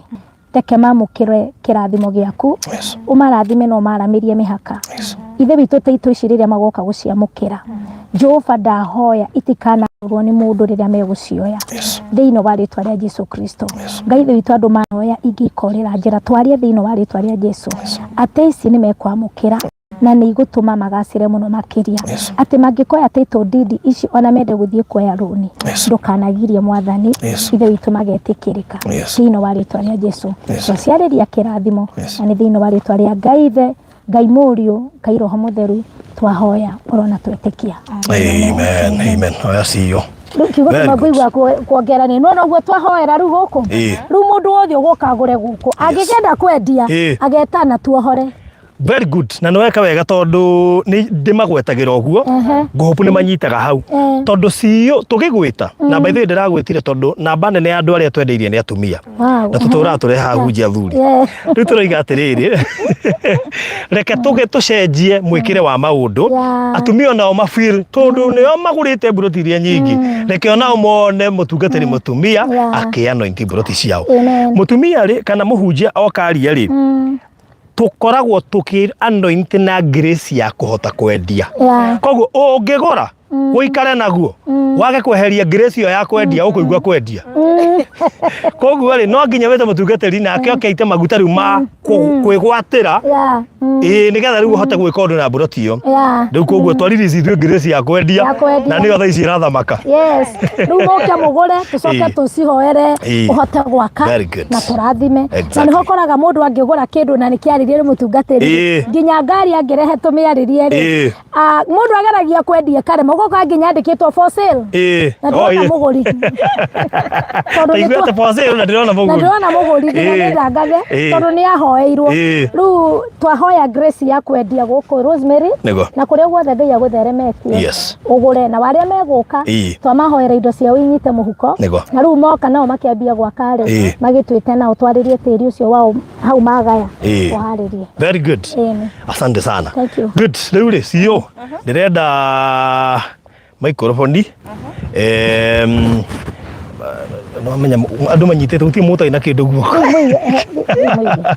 reke mamũkĩre kĩrathimo gĩaku. Yes. Ũmarathime na ũmaramĩrie mĩhaka. Yes. Ithe witũ taitũ ici rĩrĩa magoka gũciamũkĩra, Jehova ndahoya itikanagũrwo nĩ mũndũ rĩrĩa megũcioya. Yes. Thĩinĩ wa rĩtwa rĩa Jesu Kristo. Yes. Ngai ithe witũ andũ manoya ingĩ ikorĩra njĩra twarie thĩinĩ wa rĩtwa rĩa Jesu. Yes. Atĩ ici nĩ mekwamũkĩra na nĩ igũtũma magacĩre mũno makĩria. Yes. Atĩ mangĩkoya title deed ici ona mende gũthiĩ kuoya rũni. Yes. Ndũkanagirie Mwathani. Yes. Ithe witũ magetĩkĩrĩka. Yes. Thĩinĩ wa rĩtwa rĩa Jesu. Yes. Twaciarĩria kĩrathimo. Yes. Na nĩ thĩinĩ wa rĩtwa rĩa Ngai Ithe, Ngai Mũriũ, Ngai Roho Mũtheru twahoya ũrona twetĩkia. Amen. Amen. Oya CEO. Rĩu kiugo Very kĩmwe good. ngũigua kuongera nĩ nona ũguo twahoera rĩu gũkũ. Ĩĩ. Rĩu mũndũ wothe ũgũka agũre gũkũ angĩkenda kwendia Ĩĩ. agetana tuohore. Very good. Na nĩ weka wega tondũ nĩ ndĩmagwetagĩra ũguo. Ngũhũpu nĩ manyitaga hau. Tondũ CEO tũgĩgwĩta na by the way ndĩragwĩtire tondũ namba nene ya andũ arĩa twendeirie nĩ atumia. Wow. Na tũtũraga tũrehaga hunjia athuri. Yeah. Rĩu tũroiga atĩrĩrĩ, reke tũge tũcenjie mwĩkĩre wa maũndũ. Yeah. Atumia onao ma feel tondũ nĩo magũrĩte mburoti iria nyingĩ. Reke onao mone mũtungatĩri mũtumia Yeah. akĩ anoint mburoti ciao. Amen. Mũtumia rĩ kana mũhunjia okaria rĩ tũkoragwo tũkĩ anoint na grace ya kũhota kwendia. Yeah. Koguo ũngĩgũra ũikare naguo wage kweheria grace ĩyo ya kwendia ũkũigua kwendia. Koguo rĩ no nginya wĩte mũtungatĩri nake oke aite maguta rĩu ma kwĩgwatĩra. Yeah. Ĩĩ nĩgetha rĩu ũhote gwĩka ũndũ na mburoti ĩyo. Yeah. Rĩu koguo twaririci ithuĩ grace ya kwendia Ya kwendia. na nĩyo thaa ici ĩrathamaka. Yes. Rĩu mũke mũgũre tũcoke Ĩĩ. tũcihoere Ĩĩ. ũhote gwaka Very good. na tũrathime. Na Exactly. nĩho ũkoraga mũndũ angĩgũra kĩndũ na nĩkĩarĩrie nĩ mũtungatĩri. Ĩĩ. Nginya ngari angĩrehe tũmĩarĩrie rĩ. Ĩĩ. Ah, mũndũ ageragia kwendia ĩkarema ũgoka nginya andĩkĩtwo for sale. Ĩĩ. Na Oh, ndĩrona ĩĩ. mũgũri. Tondũ Taigua nĩtwa- atĩ for sale na ndĩrona na mũgũri. ndĩrona mũgũri nginya Ĩĩ. nĩ ndangathe Ĩĩ. tondũ nĩ ahoeirwo. Ĩĩ. Rĩu twahoya grace ya kwendia gũkũ Rosemary Nĩguo. na kũrĩa guothe Ngai agũtheremetie Yes. ũgũre na warĩa megũka Ĩĩ. twamahoera indo ciao inyite mũhuko Nĩguo. na rĩu moka nao makĩambia gwaka rĩ Ĩĩ. magĩtuĩte nao twarĩrie tĩri ũcio wao hau magaya Ĩĩ. ũharĩrie. Very good. Ĩni. Asante sana. Thank you. Good. Rĩu rĩ CEO ndĩrenda microphone. Em no menya andũ manyitĩte gũtirĩ mũndũ ũtarĩ na kĩndũ guoko. Rĩu mũige, rĩu mũige.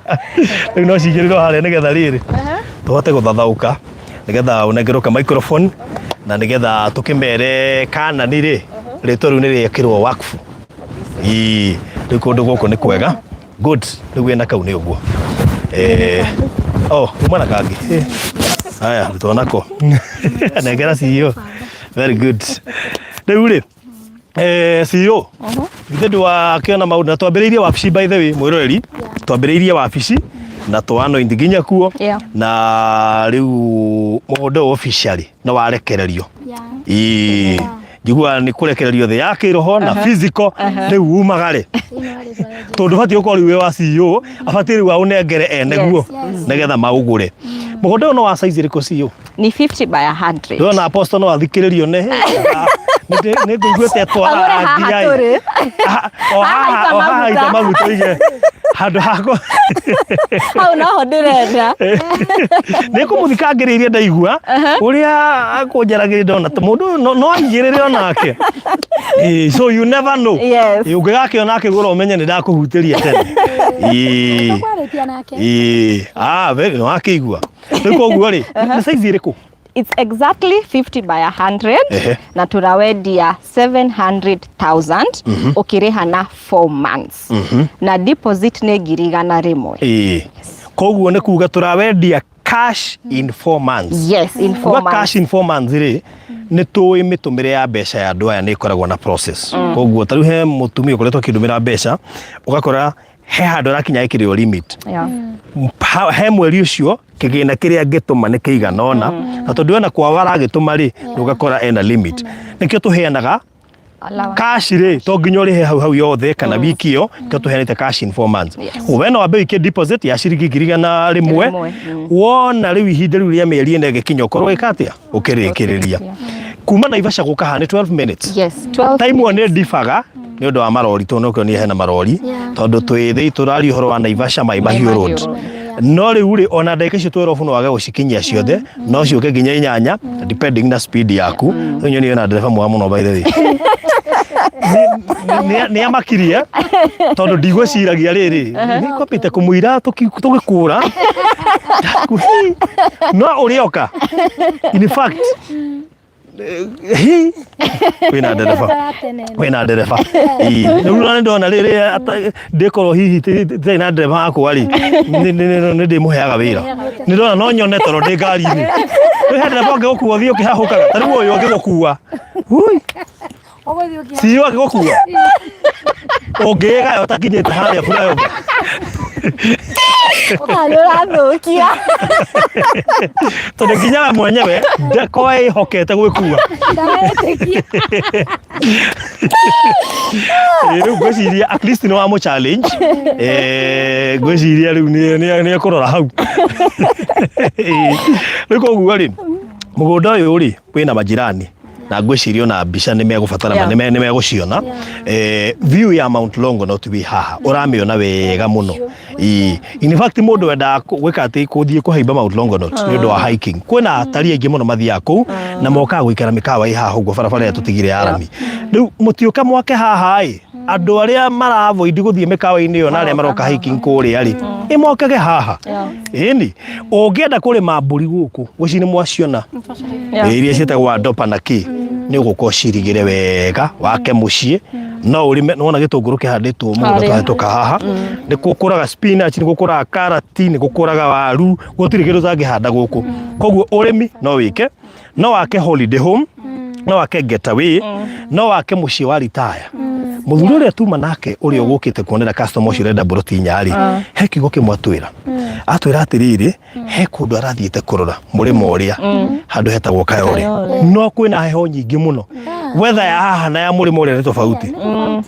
Rĩu no cigĩrĩrwo harĩa nĩgetha rĩrĩ tũhote gũthathaũka nĩgetha ũnengerwo ka microphone na nĩgetha tũkĩmere Kanani rĩ rĩtwa rĩu nĩ rĩekĩrwo wakfu. Ĩĩ rĩu kũndũ gũkũ nĩ kwega. Good. Rĩu wĩna kau nĩ ũguo. Eh, oh, uma na kangĩ. Eh. Haya, rutwo nako. Nengera CEO. Very good. Rĩu rĩ, eh, CEO. Githĩ ndwakĩona maũndũ na twambĩrĩirie wabici by the way mwĩroreri. Twambĩrĩirie wabici na twa anoint nginya kuo Yeah. na rĩu mũgũnda ũyũ officially nĩ warekererio. Yeah. Ĩĩ. Njiguaga nĩ kũrekererio thĩ ya kĩroho na physical rĩu umagare tondũ batiĩ gũkorwo rĩu wĩ wa CEO abatiĩ rĩu aũnengere ene guo nĩgetha maũgũre mũgũnda ũyũ no wa size ĩrĩkũ CEO Ni 50 by 100. ndĩrona apostle no athikĩrĩrio nĩ nĩ ngũiguĩte Agũre haha atwara tũrĩ. o Haha haha ita o haha ita maguta. maguta oige handũ hakwa Hau noho ndĩrenda. nä kå må thikangä rä irie ndaigua å rä a akånjaragä rä ndona må ndå no aigä rä re onake Ĩĩ, so you never know Yes. Ĩĩ, ũngĩgakĩona akĩgũra ũmenye nĩ ndakũhutĩria tene Ĩĩ. Tũkwarĩtie nake. Ĩĩ. Ah, very nĩ wakĩigua rĩu koguo rĩ nĩ size ĩrĩkũ It's exactly 50 by 100 Ehe. na tũrawendia 700,000 ũkĩrĩha na 4 months na deposit nĩ 100,000. Ĩĩ. Koguo nĩ kuga tũrawendia cash in 4 months. Yes, in 4 Kuga months. cash in 4 months rĩ nĩ tũĩ mĩtũmĩre ya mbeca ya andũ aya nĩ ĩkoragwo na process. Koguo ta rĩu he mũtumia ũkoretwo akĩndũmĩra mbeca ũgakora he handũ arakinya ĩkĩrĩo limit. Yeah. He mweri ũcio kĩgĩna kĩrĩa angĩtũma nĩ kĩigana ũna na tondũ ena kwao aragĩtũma rĩ ũgakora ena limit. Nĩkĩo tũheanaga Allowance. cash rĩ to nginya ũrĩhe hau hau yothe kana wiki ĩyo kĩo tũheanĩte cash in 4 months. Yes. We no wambe ũikie deposit ya ciringi 100,000 Rĩmwe, wona rĩu ihinda rĩu rĩa mĩeri ĩna ĩgĩkinya ũkorwo wĩka atĩa ũkĩrĩkĩrĩria kuma Naivasha gũka haha nĩ 12 minutes. Yes, 12 Time ĩyo nĩ ndibaga nĩ ũndũ wa marori tondũ no kĩonire hena marori Yeah. tondũ twĩ thĩ tũraria ũhoro wa Naivasha Mai Mahiũ Mahiũ Road. Road. No rĩu rĩ ona ndagĩka icio 12 no wage gũcikinyia ciothe no ciũke nginya inyanya depending na speed yaku. Rĩu nyoni na ndereba mwega mũno by the way. Nĩ amakirie tondũ ndigwĩciragia rĩrĩ nĩ kwambĩte kũmũira tũgĩkũra no ũrĩoka in fact hi wĩna ndereba wĩna ndereba Ii, rĩu na nĩndona rĩrĩ ndĩkorwo hihi titarĩ na ndereba wakwa rĩ nĩ ndĩmũheaga wĩra nĩ ndona no nyone toro ndĩ ngari-inĩ rĩu he ndereba ũngĩgũkua ũthiĩ ũkĩhahũkaga ta rĩu ũyũ angĩgũkua Ui, CEO angĩgũkua ũngĩĩgaya ũtakinyĩte harĩa flyover. Ah, nĩ ũrathũkia. Tondũ nginya we mwenyewe ndakorwo ĩhokete gwĩkua. Ndaretĩkia. Ĩ, rĩu ngwĩciria at least nĩ wamũ challenge. Eh, ngwĩciria rĩu nĩ ekũrora hau. Ĩ, rĩu koguo rĩ mũgũnda ũyũ rĩ wĩna majirani na ngwĩciria ona mbica nĩ megũbatara Yeah. nĩ megũciona. View ya Mount Longonot wĩ haha ũramĩona wega mũno. Ĩĩ. In fact mũndũ wendaga gwĩka atĩ kũthiĩ kũhaimba Mount Longonot nĩ ũndũ wa hiking, kwĩna atari aingĩ mũno mathiaga kũu na mokaga gũikara mĩkawa ĩ haha ũguo barabara ĩrĩa tũtigire ya rami. Rĩu mũtiũka mwake haha ĩ andũ arĩa mara avoid gũthiĩ mĩkawa-inĩ ĩyo na arĩa maroka hiking kũrĩa rĩ ĩ mokage haha. Ĩni ũngĩenda kũrĩma mbũri gũkũ gwĩciria nĩ mwaciona. Yeah. Iria ciĩtagwo ndopa na kĩ nĩ ũgũka ũcirigĩre wega wake mũciĩ no ũrĩme nĩwona gĩtũngũrũ kĩhandĩtwo mũgũnda Harĩa. twahĩtũka haha nĩ gũkũraga spinach nĩ gũkũraga karati nĩ gũkũraga waru gũtirĩ kĩndũ ũtangĩhanda gũkũ koguo ũrĩmi no wĩke no wake holiday home no wake getaway no wake mũciĩ wa retire mũthuri ũrĩa tuma nake ũrĩa ũgũkĩte kuonera customer ũcio ũrenda mburoti inya rĩ he kiugo kĩmwe atwĩra atwĩra atĩrĩrĩ he kũndũ arathiĩte kũrora mũrĩmo ũrĩa handũ hetagwo Kayore no kwĩna heho nyingĩ mũno weather ya haha na ya mũrĩmo ũrĩa nĩ tofauti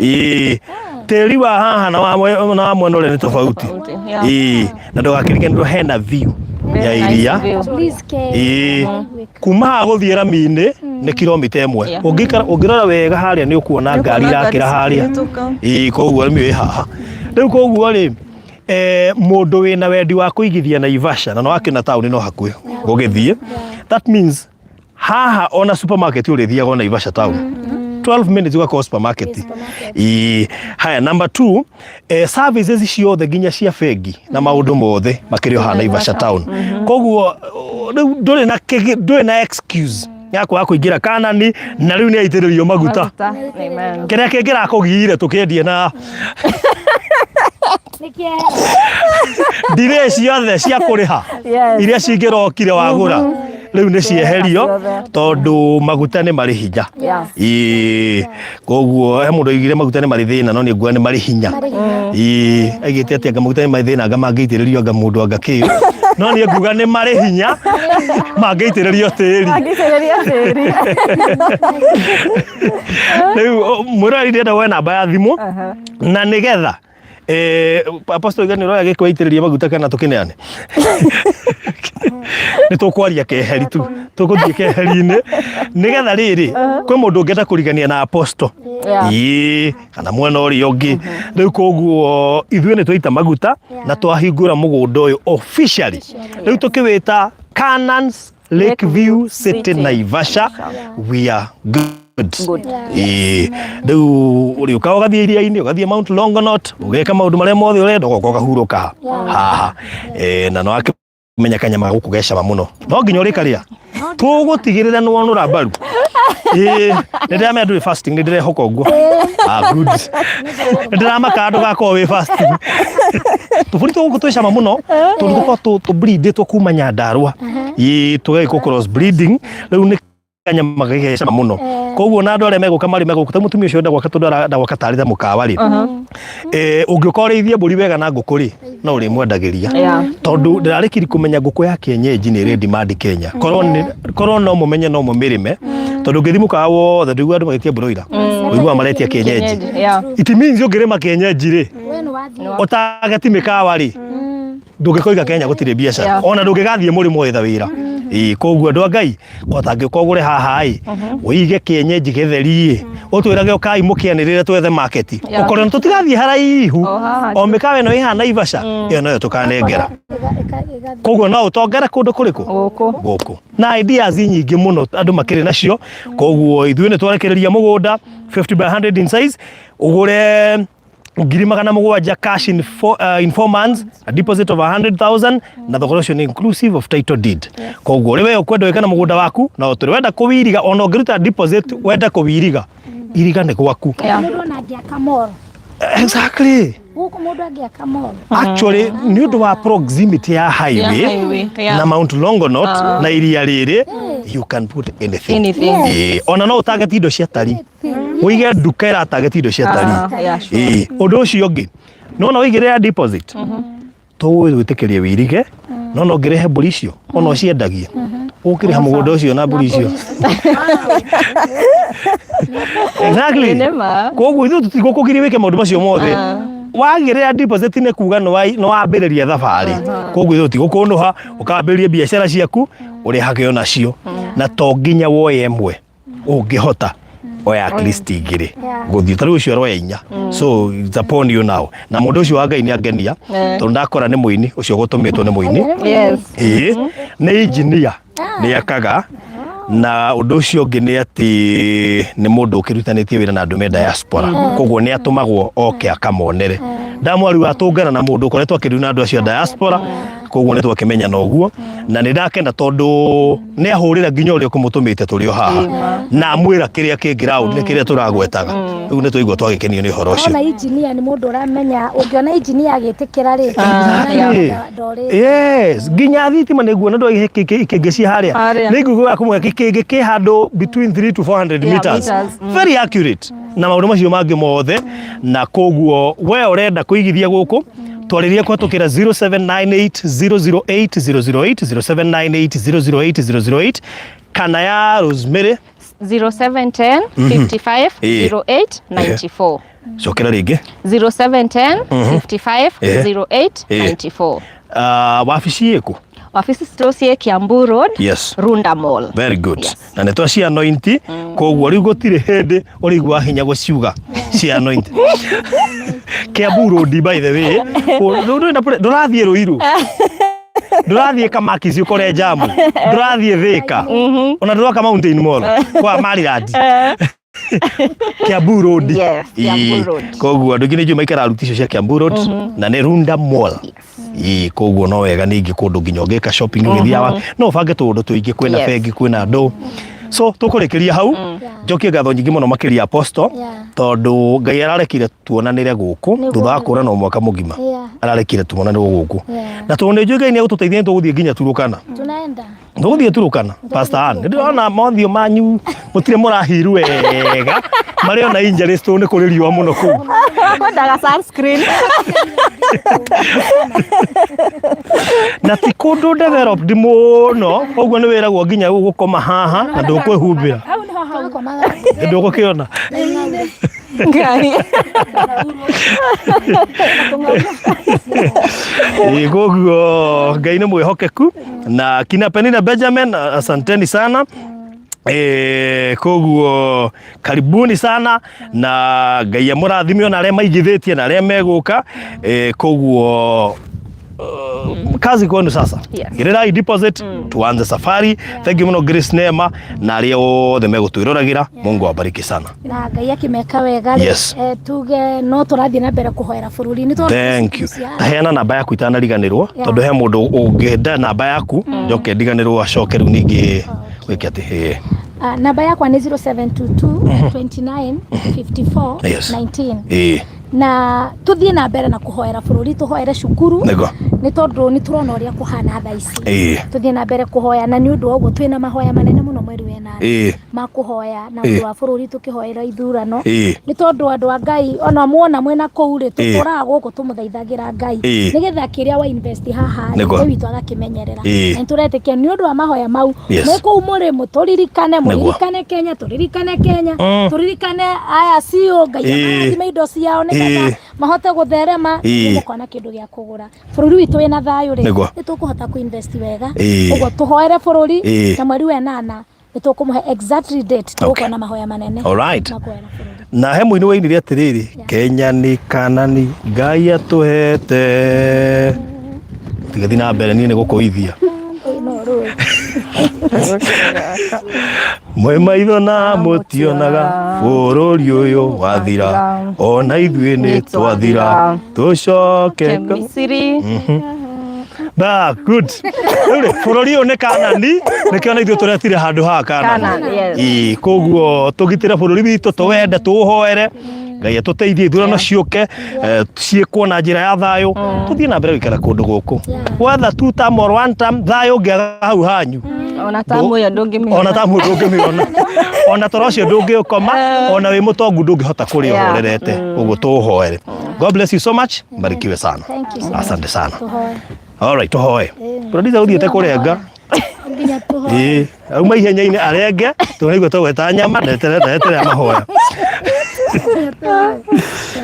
ĩĩ tĩri wa haha na wa na wa mwena ũrĩa nĩ tofauti Yeah. ĩĩ na ndũgakĩriganĩrwo hena view ya Very nice iria view. Please care. ĩĩ kuma haha gũthiĩ rami-inĩ nĩ kilomita ĩmwe Yeah. ũngĩikara ũngĩrora wega harĩa nĩ ũkuona ngari irakĩra harĩa ĩĩ koguo rami ĩ haha rĩu koguo rĩ mũndũ wĩna wendi wa kũigithia Naivasha na no akĩona taũni no hakuhĩ gũgĩthiĩ that means haha ona supermarket ũrĩthiaga o Naivasha town 12 minutes ũgakorwo supermarket. Ĩĩ haya number 2 services ciothe nginya cia bengi na maũndũ mothe makĩrĩ o haha Naivasha town koguo rĩu ndũrĩ na ndũrĩ na excuse ya kwaga kũingĩra Kanani na rĩu nĩ aitĩrĩrio maguta Maguta. Amen. kĩrĩa kĩngĩrakũgiire tũkĩendie na ndirĩ ciothe cia kũrĩha Yes. iria cingĩrokire wagũra rĩu nĩ cieherio Ciothe. tondũ maguta nĩ marĩ hinya. Yeah. Ĩĩ koguo he mũndũ oigire maguta nĩ marĩ thĩna no nĩ nguona nĩ marĩ hinya. Ĩĩ aigĩte atĩ anga maguta nĩ marĩ thĩna anga mangĩitĩrĩrio anga mũndũ anga kĩ no niĩ nguga nĩ marĩ hinya mangĩitĩrĩrio tĩri. Angĩitĩrĩrio tĩri. Rĩu mwĩroreri ndĩrenda woe namba ya thimũ na nĩgetha Apostle Igani ũroya gĩkũ aitĩrĩrie maguta kana tũkĩneane nĩ tũkwaria keheri tu tũgũthiĩ keheri-inĩ nĩgetha rĩrĩ kwĩ mũndũ ũngĩenda kũrigania na Apostle Yeah. ĩĩ kana mwena ũrĩa ũngĩ rĩu koguo ithuĩ nĩ twaita maguta na twahingũra mũgũnda ũyũ officially rĩu tũkĩwĩta Canaan's Lakeview City Naivasha we are good. Good. Ĩĩ rĩu ũrĩũka ũgathiĩ iria-inĩ ũgathiĩ Mount Longonot ũgeka maũndũ marĩa mothe ũrenda ũgoka ũkahurũka haha na no akĩmenya kanyama gũkũ ge cama mũno no nginya ũrĩkarĩa tũgũtigĩrĩra nĩ wonũra mbaru. Ĩĩ nĩ ndĩramenya ndũrĩ fasting nĩ ndĩrehoka ũguo. Ah, good. Nĩ ndĩramaka ndũgakorwo wĩ fasting tũbũri tũgũkũ twĩ cama mũno tondũ tũkoragwo tũ breedĩtwo kuma Nyandarũa. Ĩĩ tũgekwo cross breeding rĩu nĩ kanyama gagecama mũno koguo na andũ arĩa megũka marĩ megũka ta mũtumia ũcio enda gwaka tondũ arenda gwaka tarĩ ta mũkawa rĩ ũngĩũka ũrĩithie mbũri wega na ngũkũ rĩ no ũrĩmwendagĩria Yeah. tondũ ndĩrarĩkiri kũmenya ngũkũ ya kienyeji nĩ ĩrĩ demand Kenya korwo no mũmenye no mũmĩrĩme tondũ ũngĩthiĩ mũkawa wothe ndũiguaga andũ magĩtia broiler ũiguaga maretia kienyeji. Kienyeji, yeah. It means ũngĩrĩma kienyeji rĩ We nĩ wathiĩ. ũtageti mĩkawa rĩ ndũngĩkoiga Kenya gũtirĩ biacara ona ndũngĩgathiĩ mũrĩmo wetha wĩra. Ĩĩ koguo andũ a Ngai kwatangĩũka ũgũre haha ĩ ũige kienyeji gĩtheri ĩ ũtwĩrage ũkai mũkĩanĩrĩre twethe market ũkorwo tũtigathiĩ haraihu O haha o mĩkawa ĩno ĩ haha Naivasha ĩyo noyo tũkanengera koguo no ũtongere kũndũ kũrĩkũ Gũkũ. Gũkũ na ideas nyingĩ mũno andũ makĩrĩ nacio koguo ithuĩ nĩ twarekereria mũgũnda. 50 by 100 in size, ũgũre 700,000 cash in 4 months, a deposit of 100,000, na thogora ũcio nĩ inclusive of title deed. Koguo rĩ, we ũkwenda wĩke na mũgũnda waku, na ũtũrĩ wenda kũwiriga, ona ũngĩruta deposit wende kũwiriga, iriga nĩ gwaku. Mũndũ ona angĩaka mall. Gũkũ mũndũ angĩaka mall. Actually, nĩ ũndũ wa proximity ya highway, Ya highway, yeah. na Mount Longonot na iria rĩrĩ, you can put anything. Anything. Ona no ũtageti indo cia tari, ũige nduka ĩratageti indo cia tari. Ah, yeah, sure. Ũndũ ũcio ũngĩ, nona ũigĩrĩra deposit, tũgwĩtĩkĩrie wĩirige, no no ngĩrehe mbũri icio ona ũciendagie, ũkĩrĩha mũgũnda ũcio na mbũri icio. Exactly. Nĩ ma. Koguo ithuĩ tũtigũkũgiria wĩke maũndũ macio mothe. Wagĩrĩra deposit nĩ kuga nĩ wambĩrĩria thabarĩ. Koguo ithuĩ tũtigũkũnũha, ũkambĩrĩria biacara ciaku ũrĩhage onacio, na to nginya woye ĩmwe, ũngĩhota oya at least igĩrĩ gũthiĩ. Ta rĩu ũcio aroya inya, so it's upon you now. Na mũndũ ũcio wa Ngai nĩ angenia, tondũ ndakora nĩ mũini ũcio gũtũmĩtwo nĩ mũini. Ĩĩ, nĩ engineer, nĩ akaga. Na ũndũ ũcio ũngĩ nĩ atĩ nĩ mũndũ ũkĩrutanĩtie wĩra na andũ me diaspora, koguo nĩ atũmagwo oke akamonere. Ndamwari watũngana na mũndũ ũkoretwo akĩruna na andũ acio a diaspora, koguo nĩ twakĩmenya na ũguo, na nĩ ndakena tondũ nĩ ahũrĩra nginya ũrĩa ũkũmũtũmĩte tũrĩ o haha, na amwĩra kĩrĩa kĩ ground nĩ kĩrĩa tũragwetaga. Rĩu nĩ twaigua twagĩkenio nĩ ũhoro ũcio. Ona engineer nĩ mũndũ ũramenya, ũngĩona engineer agĩtĩkĩra rĩ, ndorĩ. Yes, nginya thitima nĩ nguona ndå ikĩngĩ cia harĩa. Harĩa. Nĩ nguga kũmwe kĩngĩ kĩ handũ between 3 to 400 meters. Meters. Very accurate na maũndũ macio mangĩ mothe. Na koguo we ũrenda kũigithia gũkũ, twarĩrie kũhetũkĩra 0798 008 008, 0798 008 008, kana ya Rosemary. 0710 55 08 94. Cokera rĩngĩ. 0710 55 08 94. Wabici ĩkũ? Wabici citũ ciĩ Kiambu Road, Runda Mall. Very good. Yes. Na nĩ twa anoint, koguo rĩu gũtirĩ hĩndĩ ũrĩigua hinya gũciuga cia anoint. Kiambu Road, by the way, ndũrathiĩ Ruiru, ndũrathiĩ Kamakisi ũkore jamu, ndũrathiĩ Thika, ona ndũroka Mountain Mall kwa Maryland. Kiambu Road. Yes, Kiambu Road. Koguo andũ aingĩ nĩ njũĩ maikaraga ruti icio cia Kiambu Road, na nĩ Runda Mall. Koguo no wega ningĩ kũndũ nginya ũngĩka shopping ũgĩthiaga, no ũbange tũũndũ tũingĩ, kwĩna bengi, kwĩna andũ. So tũkũrĩkĩria hau, njokie ngatho nyingĩ mũno makĩria Apostle, tondũ Ngai ararekire tuonanĩre gũkũ thutha wa kũranwo mwaka mũgima. Ararekire tuonanĩre gũkũ, na tondũ nĩ njũĩ Ngai nĩ egũtũteithia, nĩ tũgũthiĩ nginya Turukana. Tunaenda. Tũgũthiĩ Turukana. Pastor Ann, nĩ ndĩrona mothiũ manyu mũtirĩ mũrahiru wega, marĩ ona injuries, tondũ nĩ kũrĩ riũa mũno kũu. Kwendaga sunscreen. Na ti kũndũ developed mũno ũguo, nĩ wĩragwo nginya gũkoma haha na ndũkwĩhumbĩra. Hau nĩho hau. Twakomaga. Ndũgũkĩona. Ngai. Koguo Ngai nĩ mwĩhokeku. Na kina Penina Benjamin, asanteni sana. Koguo karibuni sana, na Ngai amũrathime ona arĩa maigithĩtie na arĩa megũka. Koguo kazi kwenu sasa. Gĩrĩrai deposit, tuanze safari. Thank you mũno Grace Neema na arĩa othe megũtwĩroragira. Mungu awabariki sana. Na Ngai akĩmeka wega rĩ, tuge no tũrathiĩ na mbere kũhoera bũrũri nĩ tondũ Thank you. Taheana namba yaku itanariganĩrwo, tondũ he mũndũ ũngĩenda namba yaku, njoke ndiganĩrwo, acoke rĩu ningĩ gwĩke atĩ ĩĩ. Ah, namba yakwa nĩ 0722 29 54 19. Na tuthiĩ na mbere na kũhoera bũrũri, tũhoere cukuru, nĩ tondũ nĩ tũrona ũrĩa kũhana thaa ici. Tũthiĩ na mbere kũhoya, na nĩ ũndũ wa ũguo twĩna mahoya manene mũno mweri wa ĩnana ma kũhoya na ũndũ wa bũrũri, tũkĩhoera ithurano, nĩ tondũ andũ a Ngai ona muona mwĩna kũu rĩ, tũtũraga gũkũ tũmũthaithagĩra Ngai nĩgetha kĩrĩa wa invest haha rĩ, Ngai witũ agakĩmenyerera. Na nĩ tũretĩkia nĩ ũndũ wa mahoya mau, mwĩ kũu mũrĩ mũtũririkane, mũririkane Kenya, tũririkane Kenya, tũririkane aya CEO, Ngai amarathime indo ciao nĩgetha mahote gũtherema, nĩmũkona kĩndũ gĩa kũgũra. Bũrũri witũ wĩna thayũ rĩ, nĩ tũkũhota kũ-invest wega. Ũguo tũhoere bũrũri, na mweri wa ĩnana nĩ tũkũmũhe exactly date tũgũkorwo na mahoya manene ma kũhoera bũrũri. Na he mũini wainire atĩrĩrĩ, "Kenya nĩ Kanani Ngai atũhete." Tigathi na mbere, niĩ nĩ gũkũithia. Ĩĩ, no rũĩ. Mwĩ maitho na mũtionaga bũrũri ũyũ wathira, ona ithuĩ nĩ twathira, tũcoke Misiri. Ba, good. Rĩu rĩ, bũrũri ũyũ nĩ Kanani, nĩkĩo na ithuĩ tũretire handũ haha Kanani. Canaan, yes. Ĩĩ, koguo tũgitĩre bũrũri witũ, tũwende, tũũhoere. Ngai atũteithie ithurano ciũke, ciĩkwo na njĩra ya thayũ, tũthiĩ na mbere gũikara kũndũ gũkũ. Whether two term or one term, thayũ ũngĩaga hau hanyu. Ona tamu ĩyo ndũngĩmĩona. Ona tamu ndũngĩmĩona. Ona toro ũcio ndũngĩũkoma, ona wĩ mũtongu ndũngĩhota kũrĩa ũhorerete. Ũguo tũũhoere. God bless you so much. Mbarikiwe sana. Thank you so much. Asante sana. Tũhoe. All right, tũhoe. Producer ũthiĩte kũrenga. Nginya tũhoe. Ĩĩ, auma ihenya-inĩ arenge, tũraigua tũgweta nyama, ndetere ndetere mahoya.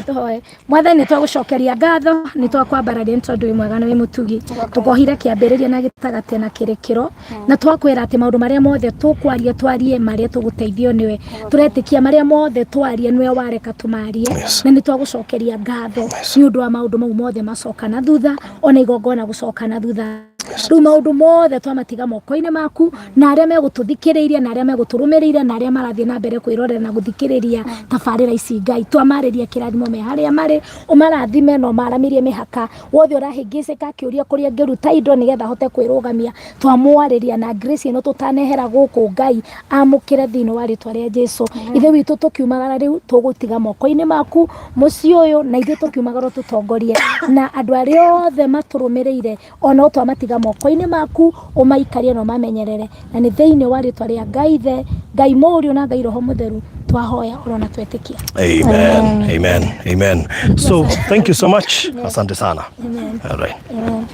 Tũhoe. Mwathani nĩ twagũcokeria ngatho, nĩ twakwambararia nĩ tondũ wĩ mwega na wĩ mũtugi. Tũkohire kĩambĩrĩria na gĩtagatĩ na kĩrĩkĩro, na twakwĩra atĩ maũndũ marĩa mothe tũkwaria twarie marĩa tũgũteithio nĩwe. Tũretĩkia marĩa mothe twaria nĩwe wareka tũmarie, na nĩ twagũcokeria ngatho nĩ ũndũ wa maũndũ mau mothe macoka na thutha, ona igongona gũcoka na thutha. Rĩu maũndũ mothe twamatiga moko-inĩ maku, na arĩa megũtũthikĩrĩirie, na arĩa megũtũrũmĩrĩire, na arĩa marathiĩ na mbere kwĩrorera na gũthikĩrĩria tabarĩra ici, Ngai twamarĩria kĩrathimo me harĩa marĩ, ũmarathime na ũmaramĩrie mĩhaka. Wothe ũrahĩngĩcĩka akĩũria kũrĩa angĩruta indo nĩgetha ahote kwĩrũgamia, twamwarĩria na grace ĩno tũtanehera gũkũ, Ngai amũkĩre thĩinĩ wa rĩtwa rĩa Jesu. Ithe witũ, tũkiumagara rĩu tũgũtiga moko-inĩ maku mũciĩ ũyũ, na ithuĩ tũkiumagara tũtongorie, na andũ arĩa othe matũrũmĩrĩire ona twamatiga moko-inĩ maku, ũmaikarie na ũmamenyerere, na nĩ thĩinĩ wa rĩtwa rĩa Ngai Ithe, Ngai Mũriũ na Ngai Roho Mũtheru twahoya orona twetĩkia. Amen. Amen. Amen. So, thank you so much. Asante sana. Amen. All right. Amen.